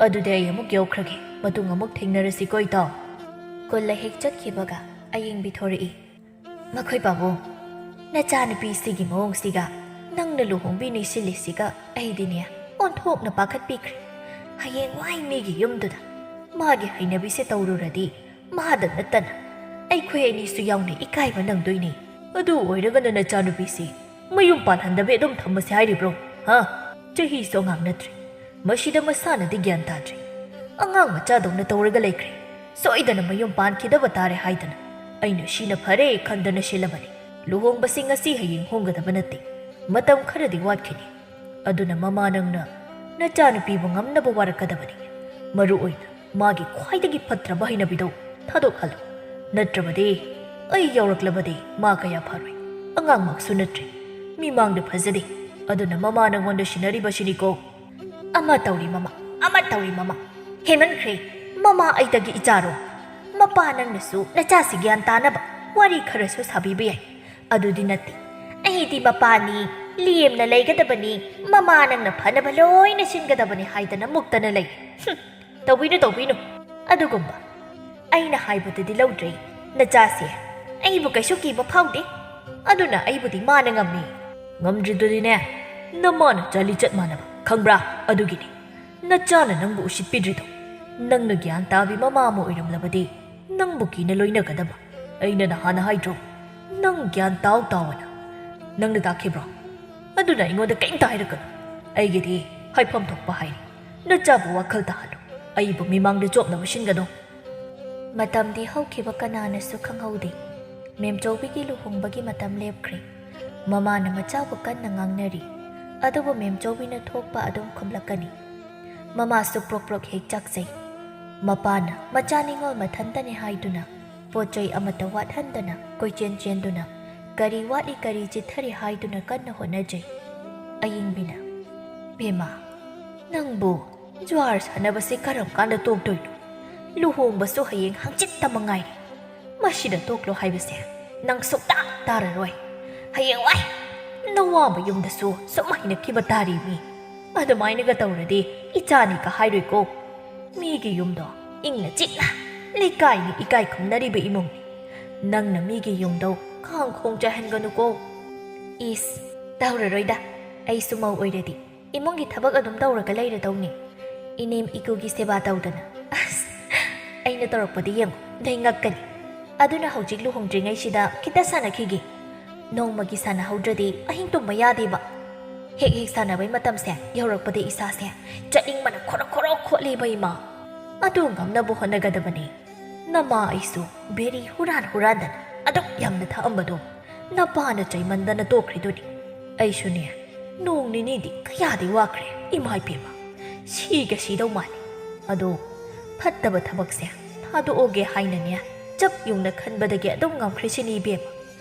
ꯑꯗꯨꯗꯤ ꯑꯩ ꯑꯃꯨꯛ ꯌꯧꯈ꯭ꯔꯒꯦ꯫ ꯃꯇꯨꯡ ꯑꯃꯨꯛ ꯊꯦꯡꯅꯔꯁꯤꯀꯣ, ꯏꯇꯥꯎ꯫" ꯀꯨꯜꯂ ꯍꯦꯛ ꯆꯠꯈꯤꯕꯒ ꯑꯌꯤꯡꯕꯤ ꯊꯣꯔꯛꯏ꯫ "ꯃꯈꯣꯏ ꯄꯥꯕꯨꯡ, ꯅꯆꯥꯅꯨꯄꯤꯁꯤꯒꯤ ꯃꯑꯣꯡꯁꯤꯒ ꯅꯪꯅ ꯂꯨꯍꯣꯡꯕꯤꯅꯤ ꯁꯤꯜꯂꯤꯁꯤꯒ ꯑꯩꯗꯤꯅꯦ ꯑꯣꯟꯊꯣꯛꯅ ꯄꯥꯈꯠꯄꯤꯈ꯭ꯔꯦ꯫ ꯍꯌꯦꯡꯋꯥꯏ ꯃꯤꯒꯤ ꯌꯨꯝꯗꯨꯗ ꯃꯥꯒꯤ ꯍꯩꯅꯕꯤꯁꯦ ꯇꯧꯔꯨꯔꯗꯤ ꯃꯥꯗ ꯅꯠꯇꯅ ꯑꯩꯈꯣꯏ ꯑꯅꯤꯁꯨ ꯌꯥꯎꯅ ꯏꯀꯥꯏꯕ ꯅꯪꯗꯣꯏꯅꯤ꯫ ꯑꯗꯨ ꯑꯣꯏꯔꯒꯅ ꯅꯆꯥꯅꯨꯄꯤꯁꯤ ꯃꯌꯨꯝ ꯄꯥꯜꯍꯟꯗꯕꯤ ꯑꯗꯨꯝ ꯊꯝꯃꯁꯤ ꯍꯥꯏꯔꯤꯕ꯭ꯔꯣ? ꯍꯥ? ꯆꯍꯤꯁꯨ ꯑꯉꯥꯡ ꯅꯠꯇ꯭ꯔꯤ꯫ ꯃꯁꯤꯗ ꯃꯁꯥꯅꯗꯤ ꯒ꯭ꯌꯥꯟ ꯇꯥꯗ꯭ꯔꯤ꯫ ꯑꯉꯥꯡ ꯃꯆꯥꯗꯧꯅ ꯇꯧꯔꯒ ꯂꯩꯈ꯭ꯔꯦ꯫ ꯁꯣꯏꯗꯅ ꯃꯌꯨꯝ ꯄꯥꯟꯈꯤꯗꯕ ꯇꯥꯔꯦ ꯍꯥꯏꯗꯅ ꯑꯩꯅ ꯁꯤꯅ ꯐꯔꯦ ꯈꯟꯗꯅ ꯁꯤꯜꯂꯕꯅꯤ꯫ ꯂꯨꯍꯣꯡꯕꯁꯤ ꯉꯁꯤ ꯍꯌꯦꯡ ꯍꯣꯡꯒꯗꯕ ꯅꯠꯇꯦ꯫ ꯃꯇꯝ ꯈꯔꯗꯤ ꯋꯥꯠꯈꯤꯅꯤ꯫ ꯑꯗꯨꯅ ꯃꯃꯥ ꯅꯪꯅ ꯅꯆꯥꯅꯨꯄꯤꯕꯨ ꯉꯝꯅꯕ ꯋꯥꯔꯛꯀꯗꯕꯅꯤ꯫ ꯃꯔꯨ ꯑꯣꯏꯅ ꯃꯥꯒꯤ ꯈ꯭ꯋꯥꯏꯗꯒꯤ ꯐꯠꯇ꯭ꯔꯕ ꯍꯩꯅꯕꯤꯗꯣ ꯊꯥꯗꯣꯛꯍꯜꯂꯨ꯫ ꯅꯠꯇ꯭ꯔꯕꯗꯤ ꯑꯩ ꯌꯥꯎꯔꯛꯂꯕꯗꯤ ꯃꯥ ꯀꯌꯥ ꯐꯔꯣꯏ꯫ ꯑꯉꯥꯡꯃꯛꯁꯨ ꯅꯠꯇ꯭ꯔꯤ꯫ ꯃꯤꯃꯥꯡꯗ ꯐꯖꯗꯦ꯫ ꯑꯗꯨꯅ ꯃꯃꯥ ꯅꯪꯉꯣꯟꯗ ꯁꯤꯟꯅꯔꯤꯕꯁꯤꯅꯤꯀꯣ꯫" "ꯑꯃ ꯇꯧꯔꯤ ꯃꯃꯥ, ꯑꯃ ꯇꯧꯔꯤ ꯃꯃꯥ꯫ ꯍꯦꯟꯃꯟꯈ꯭ꯔꯦ꯫ ꯃꯃꯥ ꯑꯩꯇꯒꯤ ꯏꯆꯥꯔꯣ? ꯃꯄꯥ ꯅꯪꯅꯁꯨ ꯅꯆꯥꯁꯤ ꯒ꯭ꯌꯥꯟ ꯇꯥꯅꯕ ꯋꯥꯔꯤ ꯈꯔꯁꯨ ꯁꯥꯕꯤꯕ ꯌꯥꯏ꯫ ꯑꯗꯨꯗꯤ ꯅꯠꯇꯦ꯫ ꯑꯩꯗꯤ ꯃꯄꯥꯅꯤ, ꯂꯦꯝꯅ ꯂꯩꯒꯗꯕꯅꯤ, ꯃꯃꯥ ꯅꯪꯅ ꯐꯅꯕ ꯂꯣꯏꯅ ꯁꯤꯟꯒꯗꯕꯅꯤ ꯍꯥꯏꯗꯅ ꯃꯨꯛꯇꯅ ꯂꯩ꯫ ꯍꯨꯝ, ꯇꯧꯕꯤꯅꯨ, ꯇꯧꯕꯤꯅꯨ ꯑꯗꯨꯒꯨꯝꯕ꯫ ꯑꯩꯅ ꯍꯥꯏꯕꯗꯨꯗꯤ ꯂꯧꯗ꯭ꯔꯦ꯫ ꯅꯆꯥꯁꯦ ꯑꯩꯕꯨ ꯀꯩꯁꯨ ꯀꯤꯕ ꯐꯥꯎꯗꯦ꯫ ꯑꯗꯨꯅ ꯑꯩꯕꯨꯗꯤ ꯃꯥꯅ ꯉꯝꯃꯤ꯫ ꯉꯝꯗ꯭ꯔꯤꯗꯨꯗꯤꯅꯦ, ꯅꯃꯥꯅ ꯆꯥꯂꯤꯆꯠ ꯃꯥꯟꯅꯕ, ꯈꯪꯕ꯭ꯔꯥ? ꯑꯗꯨꯒꯤꯅꯤ ꯅꯆꯥꯅ ꯅꯪꯕꯨ ꯎꯁꯤꯠꯄꯤꯗ꯭ꯔꯤꯗꯣ꯫ ꯅꯪꯅ ꯒ꯭ꯌꯥꯟ ꯇꯥꯕꯤ ꯃꯃꯥ ꯑꯃ ꯑꯣꯏꯔꯝꯂꯕꯗꯤ ꯅꯪꯕꯨ ꯀꯤꯅ ꯂꯣꯏꯅꯒꯗꯕ꯫ ꯑꯩꯅ ꯅꯍꯥꯟꯅ ꯍꯥꯏꯗ꯭ꯔꯣ, ꯅꯪ ꯒ꯭ꯌꯥꯟ ꯇꯥꯎ ꯇꯥꯎꯑꯅ꯫ ꯅꯪꯅ ꯇꯥꯈꯤꯕ꯭ꯔꯣ? ꯑꯗꯨꯅ ꯑꯩꯉꯣꯟꯗ ꯀꯔꯤꯝꯇ ꯍꯥꯏꯔꯛꯀꯅꯨ꯫ ꯑꯩꯒꯤꯗꯤ ꯍꯥꯏꯐꯝ ꯊꯣꯛꯄ ꯍꯥꯏꯔꯤ꯫ ꯅꯆꯥꯕꯨ ꯋꯥꯈꯜ ꯇꯥꯍꯜꯂꯨ꯫ ꯑꯩꯕꯨ ꯃꯤꯃꯥꯡꯗ ꯆꯣꯞꯅꯕ ꯁꯤꯟꯒꯅꯨ꯫ ꯃꯇꯝꯗꯤ ꯍꯧꯈꯤꯕ ꯀꯅꯥꯅꯁꯨ ꯈꯪꯍꯧꯗꯦ꯫ ꯃꯦꯝꯆꯧꯕꯤꯒꯤ ꯂꯨꯍꯣꯡꯕꯒꯤ ꯃꯇꯝ ꯂꯦꯞꯈ꯭ꯔꯦ꯫ ꯃꯃꯥꯅ ꯃꯆꯥꯕꯨ ꯀꯟꯅ ꯉꯥꯡꯅꯔꯤ꯫ ꯑꯗꯨꯕꯨ ꯃꯦꯝꯆꯧꯕꯤꯅ ꯊꯣꯛꯄ ꯑꯗꯨꯝ ꯈꯨꯝꯂꯛꯀꯅꯤ꯫ ꯃꯃꯥꯁꯨ ꯄ꯭ꯔꯣꯛ ꯄ꯭ꯔꯣꯛ ꯍꯦꯛ ꯆꯥꯛꯆꯩ꯫ ꯃꯄꯥꯅ ꯃꯆꯥ ꯅꯤꯉꯣꯜ ꯃꯊꯟꯇꯅꯤ ꯍꯥꯏꯗꯨꯅ ꯄꯣꯠ ꯆꯩ ꯑꯃꯠꯇ ꯋꯥꯠꯍꯟꯗꯅ ꯀꯣꯏꯆꯦꯟ ꯆꯦꯟꯗꯨꯅ ꯀꯔꯤ ꯋꯥꯠꯂꯤ ꯀꯔꯤ ꯆꯤꯠꯊꯔꯤ ꯍꯥꯏꯗꯨꯅ ꯀꯟꯅ ꯍꯣꯠꯅꯖꯩ꯫ ꯑꯌꯤꯡꯕꯤꯅ, "ꯕꯦꯝꯃ, ꯅꯪꯕꯨ ꯖ꯭ꯋꯥꯔ ꯁꯥꯟꯅꯕꯁꯤ ꯀꯔꯝ ꯀꯥꯟꯗ ꯇꯣꯛꯇꯣꯏꯅꯣ? ꯂꯨꯍꯣꯡꯕꯁꯨ ꯍꯌꯦꯡ ꯍꯪꯆꯤꯠꯇ ꯃꯉꯥꯏꯔꯦ꯫ ꯃꯁꯤꯗ ꯇꯣꯛꯂꯣ ꯍꯥꯏꯕꯁꯦ ꯅꯪ ꯁꯨꯛꯇꯥ ꯇꯥꯔꯔꯣꯏ꯫ ꯍꯌꯦꯡꯋꯥꯏ ꯅꯋꯥ ꯃꯌꯨꯝꯗꯁꯨ ꯁꯨꯝ ꯍꯩꯅꯈꯤꯕ ꯇꯥꯔꯤ ꯃꯤ꯫ ꯑꯗꯨꯃꯥꯏꯅꯒ ꯇꯧꯔꯗꯤ ꯏꯆꯥꯅꯤꯒ ꯍꯥꯏꯔꯣꯏꯀꯣ꯫ ꯃꯤꯒꯤ ꯌꯨꯝꯗꯣ ꯏꯪꯅ ꯆꯤꯛꯅ ꯂꯩꯀꯥꯏꯅ ꯏꯀꯥꯏ ꯈꯨꯝꯅꯔꯤꯕ ꯏꯃꯨꯡꯅꯤ꯫ ꯅꯪꯅ ꯃꯤꯒꯤ ꯌꯨꯝꯗꯣ ꯈꯥꯡ ꯈꯣꯡ ꯆꯥꯏꯍꯟꯒꯅꯨꯀꯣ꯫ ꯏꯁ, ꯇꯧꯔꯔꯣꯏꯗ꯫ ꯑꯩꯁꯨ ꯃꯧ ꯑꯣꯏꯔꯗꯤ ꯏꯃꯨꯡꯒꯤ ꯊꯕꯛ ꯑꯗꯨꯝ ꯇꯧꯔꯒ ꯂꯩꯔꯗꯧꯅꯤ꯫ ꯏꯅꯦꯝ ꯏꯀꯨꯒꯤ ꯁꯦꯕꯥ ꯇꯧꯗꯅ꯫ ꯑꯁ, ꯑꯩꯅ ꯇꯧꯔꯛꯄꯗꯤ ꯌꯦꯡꯉꯨ, ꯅꯩ ꯉꯛꯀꯅꯤ꯫ ꯑꯗꯨꯅ ꯍꯧꯖꯤꯛ ꯂꯨꯍꯣꯡꯗ꯭ꯔꯤꯉꯩꯁꯤꯗ ꯈꯤꯇ ꯁꯥꯟꯅꯈꯤꯒꯦ꯫ ꯅꯣꯡꯃꯒꯤ ꯁꯥꯟꯅꯍꯧꯗ꯭ꯔꯗꯤ ꯑꯍꯤꯡ ꯇꯨꯝꯕ ꯌꯥꯗꯦꯕ꯫ ꯍꯦꯛ ꯍꯦꯛ ꯁꯥꯟꯅꯕꯩ ꯃꯇꯝꯁꯦ ꯌꯧꯔꯛꯄꯗ ꯏꯁꯥꯁꯦ ꯆꯠꯅꯤꯡꯕꯅ ꯈꯣꯔꯣ ꯈꯣꯔꯣ ꯈꯣꯠꯂꯦꯕ ꯏꯃꯥ꯫ ꯑꯗꯨ ꯉꯝꯅꯕ ꯍꯣꯠꯅꯒꯗꯕꯅꯤ꯫ ꯅꯃꯥ ꯑꯩꯁꯨ ꯕꯦꯔꯤ ꯍꯨꯔꯥꯟ ꯍꯨꯔꯥꯟꯗꯅ ꯑꯗꯨꯛ ꯌꯥꯝꯅ ꯊꯛꯑꯝꯕꯗꯣ ꯅꯄꯥꯅ ꯆꯩꯃꯟꯗꯅ ꯇꯣꯛꯈ꯭ꯔꯤꯗꯨꯅꯤ꯫ ꯑꯩꯁꯨꯅꯦ, ꯅꯣꯡ ꯅꯤꯅꯤꯗꯤ ꯀꯌꯥꯗꯤ ꯋꯥꯈ꯭ꯔꯦ, ꯏꯃꯥ ꯏꯄꯦꯝꯃ꯫ ꯁꯤꯒ ꯁꯤꯗꯧ ꯃꯥꯜꯂꯤ꯫ ꯑꯗꯣ ꯐꯠꯇꯕ ꯊꯕꯛꯁꯦ ꯊꯥꯗꯣꯛꯑꯣꯒꯦ ꯍꯥꯏꯅꯅꯦ, ꯆꯞ ꯌꯨꯡꯅ ꯈꯟꯕꯗꯒꯤ ꯑꯗꯨꯝ ꯉꯝꯈ꯭ꯔꯤꯁꯤꯅꯤ ꯏꯕꯦꯝꯃ꯫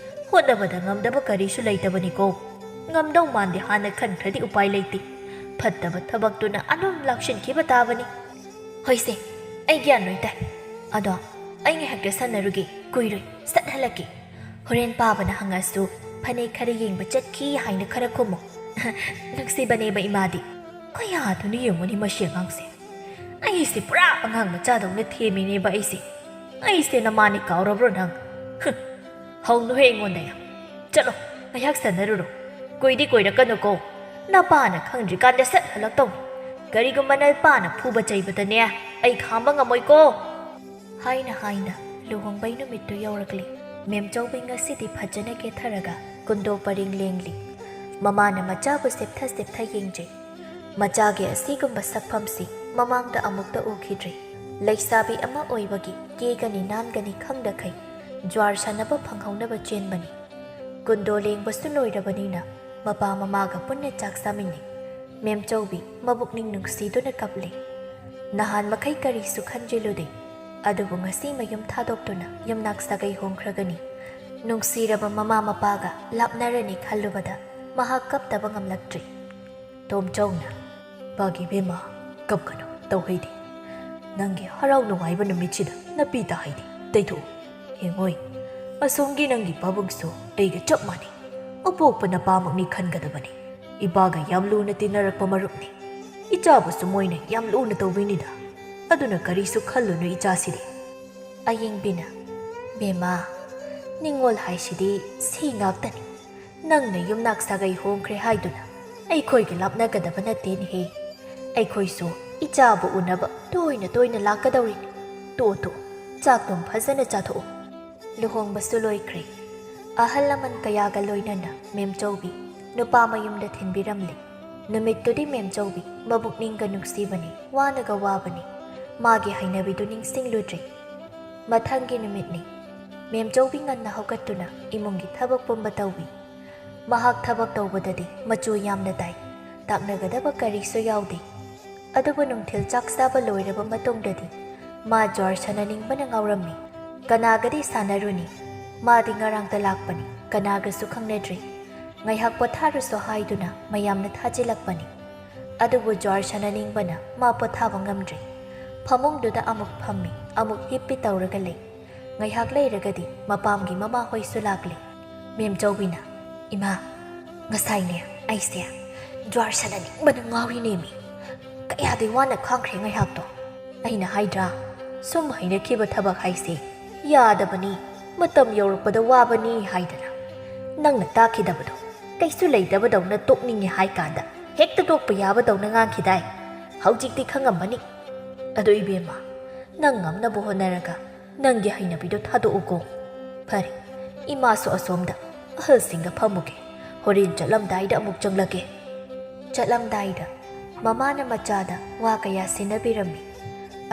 ꯍꯣꯠꯅꯕꯗ ꯉꯝꯗꯕ ꯀꯔꯤꯁꯨ ꯂꯩꯇꯕꯅꯤꯀꯣ꯫ ꯉꯝꯗꯧ ꯃꯥꯟꯗꯦ ꯍꯥꯟꯅ ꯈꯟꯈ꯭ꯔꯗꯤ ꯎꯄꯥꯏ ꯂꯩꯇꯦ꯫ ꯐꯠꯇꯕ ꯊꯕꯛꯇꯨꯅ ꯑꯗꯨꯝ ꯂꯥꯛꯁꯤꯟꯈꯤꯕ ꯇꯥꯕꯅꯤ꯫ ꯍꯣꯏꯁꯦ, ꯑꯩ ꯒ꯭ꯌꯥꯟ ꯂꯣꯏ ꯇꯥꯏ꯫ ꯑꯗꯣ ꯑꯩ ꯉꯥꯏꯍꯥꯛꯇ ꯁꯥꯟꯅꯔꯨꯒꯦ, ꯀꯨꯏꯔꯣꯏ, ꯁꯠ ꯍꯜꯂꯛꯀꯦ꯫ ꯍꯣꯔꯦꯟ ꯄꯥꯕꯅ ꯍꯪꯉꯛꯑꯁꯨ ꯐꯅꯦꯛ ꯈꯔ ꯌꯦꯡꯕ ꯆꯠꯈꯤ ꯍꯥꯏꯅ ꯈꯔ ꯈꯨꯝꯃꯨ꯫ ꯅꯨꯡꯁꯤꯕꯅꯦꯕ ꯏꯃꯥꯗꯤ꯫ ꯀꯌꯥꯗꯨꯅ ꯌꯦꯡꯉꯨꯅꯤ ꯃꯁꯤ ꯑꯉꯥꯡꯁꯦ꯫ ꯑꯩꯁꯦ ꯄꯨꯔꯥ ꯑꯉꯥꯡ ꯃꯆꯥꯗꯧꯅ ꯊꯦꯝꯃꯤꯅꯦꯕ ꯑꯩꯁꯦ꯫ ꯑꯩꯁꯦ ꯅꯃꯥꯅꯤ ꯀꯥꯎꯔꯕ꯭ꯔꯣ ꯅꯪ? ꯍꯨꯝ, ꯍꯧꯅꯨꯍꯦ ꯑꯩꯉꯣꯟꯗ ꯌꯥꯝ꯫ ꯆꯠꯂꯣ, ꯉꯥꯏꯍꯥꯛ ꯁꯥꯟꯅꯔꯨꯔꯣ꯫ ꯀꯨꯏꯗꯤ ꯀꯨꯏꯔꯛꯀꯅꯨꯀꯣ꯫ ꯅꯄꯥꯅ ꯈꯪꯗ꯭ꯔꯤꯀꯥꯟꯗ ꯁꯠ ꯍꯜꯂꯛꯇꯧꯅꯤ꯫ ꯀꯔꯤꯒꯨꯝꯕ ꯅꯄꯥꯅ ꯐꯨꯕ ꯆꯩꯕꯗꯅꯦ, ꯑꯩ ꯈꯥꯝꯕ ꯉꯝꯃꯣꯏꯀꯣ꯫ ꯍꯥꯏꯅ ꯍꯥꯏꯅ ꯂꯨꯍꯣꯡꯕꯩ ꯅꯨꯃꯤꯠꯇꯨ ꯌꯧꯔꯛꯂꯤ꯫ ꯃꯦꯝꯆꯧꯕꯤ ꯉꯁꯤꯗꯤ ꯐꯖꯅ ꯀꯦꯊꯔꯒ ꯀꯨꯟꯗꯣ ꯄꯔꯤꯡ ꯂꯦꯡꯂꯤ꯫ ꯃꯃꯥꯅ ꯃꯆꯥꯕꯨ ꯁꯦꯞꯊ ꯁꯦꯞꯊ ꯌꯦꯡꯖꯩ꯫ ꯃꯆꯥꯒꯤ ꯑꯁꯤꯒꯨꯝꯕ ꯁꯛꯐꯝꯁꯤ ꯃꯃꯥꯡꯗ ꯑꯃꯨꯛꯇ ꯎꯈꯤꯗ꯭ꯔꯤ꯫ ꯂꯩꯁꯥꯕꯤ ꯑꯃ ꯑꯣꯏꯕꯒꯤ ꯀꯦꯒꯅꯤ ꯅꯥꯟꯒꯅꯤ ꯈꯪꯗꯈꯩ ꯖ꯭ꯋꯥꯔ ꯁꯥꯟꯅꯕ ꯐꯪꯍꯧꯅꯕ ꯆꯦꯟꯕꯅꯤ꯫ ꯀꯨꯟꯗꯣ ꯂꯦꯡꯕꯁꯨ ꯂꯣꯏꯔꯕꯅꯤꯅ ꯃꯄꯥ ꯃꯃꯥꯒ ꯄꯨꯟꯅ ꯆꯥꯛ ꯆꯥꯃꯤꯟꯅꯩ꯫ ꯃꯦꯝꯆꯧꯕꯤ ꯃꯕꯨꯛꯅꯤꯡ ꯅꯨꯡꯁꯤꯗꯨꯅ ꯀꯞꯂꯤ꯫ ꯅꯍꯥꯟ ꯃꯈꯩ ꯀꯔꯤꯁꯨ ꯈꯟꯖꯤꯜꯂꯨꯗꯦ, ꯑꯗꯨꯕꯨ ꯉꯁꯤ ꯃꯌꯨꯝ ꯊꯥꯗꯣꯛꯇꯨꯅ ꯌꯨꯝꯅꯥꯛ ꯁꯥꯒꯩ ꯍꯣꯡꯈ꯭ꯔꯒꯅꯤ꯫ ꯅꯨꯡꯁꯤꯔꯕ ꯃꯃꯥ ꯃꯄꯥꯒ ꯂꯥꯞꯅꯔꯅꯤ ꯈꯜꯂꯨꯕꯗ ꯃꯍꯥꯛ ꯀꯞꯇꯕ ꯉꯝꯂꯛꯇ꯭ꯔꯤ꯫ ꯇꯣꯝꯆꯧꯅ, "ꯄꯥꯒꯤ ꯏꯕꯦꯝꯃ, ꯀꯞꯀꯅꯨ, ꯇꯧꯍꯩꯗꯦ꯫ ꯅꯪꯒꯤ ꯍꯔꯥꯎ ꯅꯨꯡꯉꯥꯏꯕ ꯅꯨꯃꯤꯠꯁꯤꯗ ꯅꯄꯤ ꯇꯥꯍꯩꯗꯦ, ꯇꯩꯊꯣꯛꯎ꯫ ꯌꯦꯡꯉꯣꯏ, ꯑꯁꯣꯝꯒꯤ ꯅꯪꯒꯤ ꯄꯥꯕꯨꯡꯁꯨ ꯑꯩꯒ ꯆꯞ ꯃꯥꯟꯅꯩ꯫ ꯑꯄꯣꯛꯄ ꯅꯄꯥꯃꯛꯅꯤ ꯈꯟꯒꯗꯕꯅꯤ꯫ ꯏꯄꯥꯒ ꯌꯥꯝ ꯂꯨꯅ ꯇꯤꯟꯅꯔꯛꯄ ꯃꯔꯨꯞꯅꯤ꯫ ꯏꯆꯥꯕꯨꯁꯨ ꯃꯣꯏꯅ ꯌꯥꯝ ꯂꯨꯅ ꯇꯧꯕꯤꯅꯤꯗ꯫ ꯑꯗꯨꯅ ꯀꯔꯤꯁꯨ ꯈꯜꯂꯨꯅꯨ ꯏꯆꯥꯁꯤꯗꯤ꯫" ꯑꯌꯤꯡꯕꯤꯅ, "ꯕꯦꯝꯃ, ꯅꯤꯡꯉꯣꯜ ꯍꯥꯏꯁꯤꯗꯤ ꯁꯤ ꯉꯥꯛꯇꯅꯤ꯫ ꯅꯪꯅ ꯌꯨꯝꯅꯥꯛ ꯁꯥꯒꯩ ꯍꯣꯡꯈ꯭ꯔꯦ ꯍꯥꯏꯗꯨꯅ ꯑꯩꯈꯣꯏꯒ ꯂꯥꯞꯅꯒꯗꯕ ꯅꯠꯇꯦꯅꯦꯍꯦ꯫ ꯑꯩꯈꯣꯏꯁꯨ ꯏꯆꯥꯕꯨ ꯎꯅꯕ ꯇꯣꯏꯅ ꯇꯣꯏꯅ ꯂꯥꯛꯀꯗꯧꯔꯤꯅꯤ꯫ ꯇꯣ, ꯇꯣ, ꯆꯥꯛꯇꯨꯝ ꯐꯖꯅ ꯆꯥꯊꯣꯛꯎ꯫" ꯂꯨꯍꯣꯡꯕꯁꯨ ꯂꯣꯏꯈ꯭ꯔꯦ꯫ ꯑꯍꯜ ꯂꯃꯟ ꯀꯌꯥꯒ ꯂꯣꯏꯅꯅ ꯃꯦꯝꯆꯧꯕꯤ ꯅꯨꯄꯥ ꯃꯌꯨꯝꯗ ꯊꯤꯟꯕꯤꯔꯝꯂꯦ꯫ ꯅꯨꯃꯤꯠꯇꯨꯗꯤ ꯃꯦꯝꯆꯧꯕꯤ ꯃꯕꯨꯛꯅꯤꯡꯒ ꯅꯨꯡꯁꯤꯕꯅꯤ, ꯋꯥꯅꯒ ꯋꯥꯕꯅꯤ꯫ ꯃꯥꯒꯤ ꯍꯩꯅꯕꯤꯗꯨ ꯅꯤꯡꯁꯤꯡꯂꯨꯗ꯭ꯔꯦ꯫ ꯃꯊꯪꯒꯤ ꯅꯨꯃꯤꯠꯅꯤ꯫ ꯃꯦꯝꯆꯧꯕꯤ ꯉꯟꯅ ꯍꯧꯒꯠꯇꯨꯅ ꯏꯃꯨꯡꯒꯤ ꯊꯕꯛ ꯄꯨꯝꯕ ꯇꯧꯏ꯫ ꯃꯍꯥꯛ ꯊꯕꯛ ꯇꯧꯕꯗꯗꯤ ꯃꯆꯨ ꯌꯥꯝꯅ ꯇꯥꯏ꯫ ꯇꯥꯛꯅꯒꯗꯕ ꯀꯔꯤꯁꯨ ꯌꯥꯎꯗꯦ꯫ ꯑꯗꯨꯕꯨ ꯅꯨꯡꯊꯤꯜ ꯆꯥꯛ ꯆꯥꯕ ꯂꯣꯏꯔꯕ ꯃꯇꯨꯡꯗꯗꯤ ꯃꯥ ꯖ꯭ꯋꯥꯔ ꯁꯥꯟꯅꯅꯤꯡꯕꯅ ꯉꯥꯎꯔꯝꯃꯤ꯫ ꯀꯅꯥꯒꯗꯤ ꯁꯥꯟꯅꯔꯨꯅꯤ? ꯃꯥꯗꯤ ꯉꯔꯥꯡꯇ ꯂꯥꯛꯄꯅꯤ, ꯀꯅꯥꯒꯁꯨ ꯈꯪꯅꯗ꯭ꯔꯤ꯫ ꯉꯥꯏꯍꯥꯛ ꯄꯣꯊꯥꯔꯨꯁꯣ ꯍꯥꯏꯗꯨꯅ ꯃꯌꯥꯝꯅ ꯊꯥꯖꯤꯜꯂꯛꯄꯅꯤ꯫ ꯑꯗꯨꯕꯨ ꯖ꯭ꯋꯥꯔ ꯁꯥꯟꯅꯅꯤꯡꯕꯅ ꯃꯥ ꯄꯣꯊꯥꯕ ꯉꯝꯗ꯭ꯔꯤ꯫ ꯐꯃꯨꯡꯗꯨꯗ ꯑꯃꯨꯛ ꯐꯝꯃꯤ, ꯑꯃꯨꯛ ꯍꯤꯞꯄꯤ ꯇꯧꯔꯒ ꯂꯩ꯫ ꯉꯥꯏꯍꯥꯛ ꯂꯩꯔꯒꯗꯤ ꯃꯄꯥꯝꯒꯤ ꯃꯃꯥꯍꯣꯏꯁꯨ ꯂꯥꯛꯂꯦ꯫ ꯃꯦꯝꯆꯧꯕꯤꯅ, ꯏꯃꯥ, ꯉꯁꯥꯏꯅꯦ ꯑꯩꯁꯦ ꯖ꯭ꯋꯥꯔ ꯁꯥꯟꯅꯅꯤꯡꯕꯅ ꯉꯥꯎꯔꯤꯅꯦꯃꯤ꯫ ꯀꯌꯥꯗꯤ ꯋꯥꯅ ꯈꯥꯡꯈ꯭ꯔꯦ ꯉꯥꯏꯍꯥꯛꯇꯣ꯫ ꯑꯩꯅ ꯍꯥꯏꯗ꯭ꯔꯥ, ꯁꯨꯝ ꯍꯩꯅꯈꯤꯕ ꯊꯕꯛ ꯍꯥꯏꯁꯦ ꯌꯥꯗꯕꯅꯤ, ꯃꯇꯝ ꯌꯧꯔꯛꯄꯗ ꯋꯥꯕꯅꯤ ꯍꯥꯏꯗꯅ꯫ ꯅꯪꯅ ꯇꯥꯛꯈꯤꯗꯕꯗꯣ ꯀꯩꯁꯨ ꯂꯩꯇꯕꯗꯧꯅ ꯇꯣꯛꯅꯤꯡꯉꯦ ꯍꯥꯏ ꯀꯥꯟꯗ ꯍꯦꯛꯇ ꯇꯣꯛꯄ ꯌꯥꯕꯗꯧꯅ ꯉꯥꯡꯈꯤꯗꯥꯏ? ꯍꯧꯖꯤꯛꯇꯤ ꯈꯪꯉꯝꯃꯅꯤ꯫ ꯑꯗꯣ ꯏꯕꯦꯝꯃ, ꯅꯪ ꯉꯝꯅꯕ ꯍꯣꯠꯅꯔꯒ ꯅꯪꯒꯤ ꯍꯩꯅꯕꯤꯗꯣ ꯊꯥꯗꯣꯛꯎꯀꯣ꯫ ꯐꯔꯦ, ꯏꯃꯥꯁꯨ ꯑꯁꯣꯝꯗ ꯑꯍꯜꯁꯤꯡꯒ ꯐꯝꯃꯨꯒꯦ꯫ ꯍꯣꯔꯦꯟ ꯆꯠꯂꯝꯗꯥꯏꯗ ꯑꯃꯨꯛ ꯆꯪꯂꯛꯀꯦ꯫ ꯆꯠꯂꯝꯗꯥꯏꯗ ꯃꯃꯥꯅ ꯃꯆꯥꯗ ꯋꯥ ꯀꯌꯥ ꯁꯤꯟꯅꯕꯤꯔꯝꯃꯤ꯫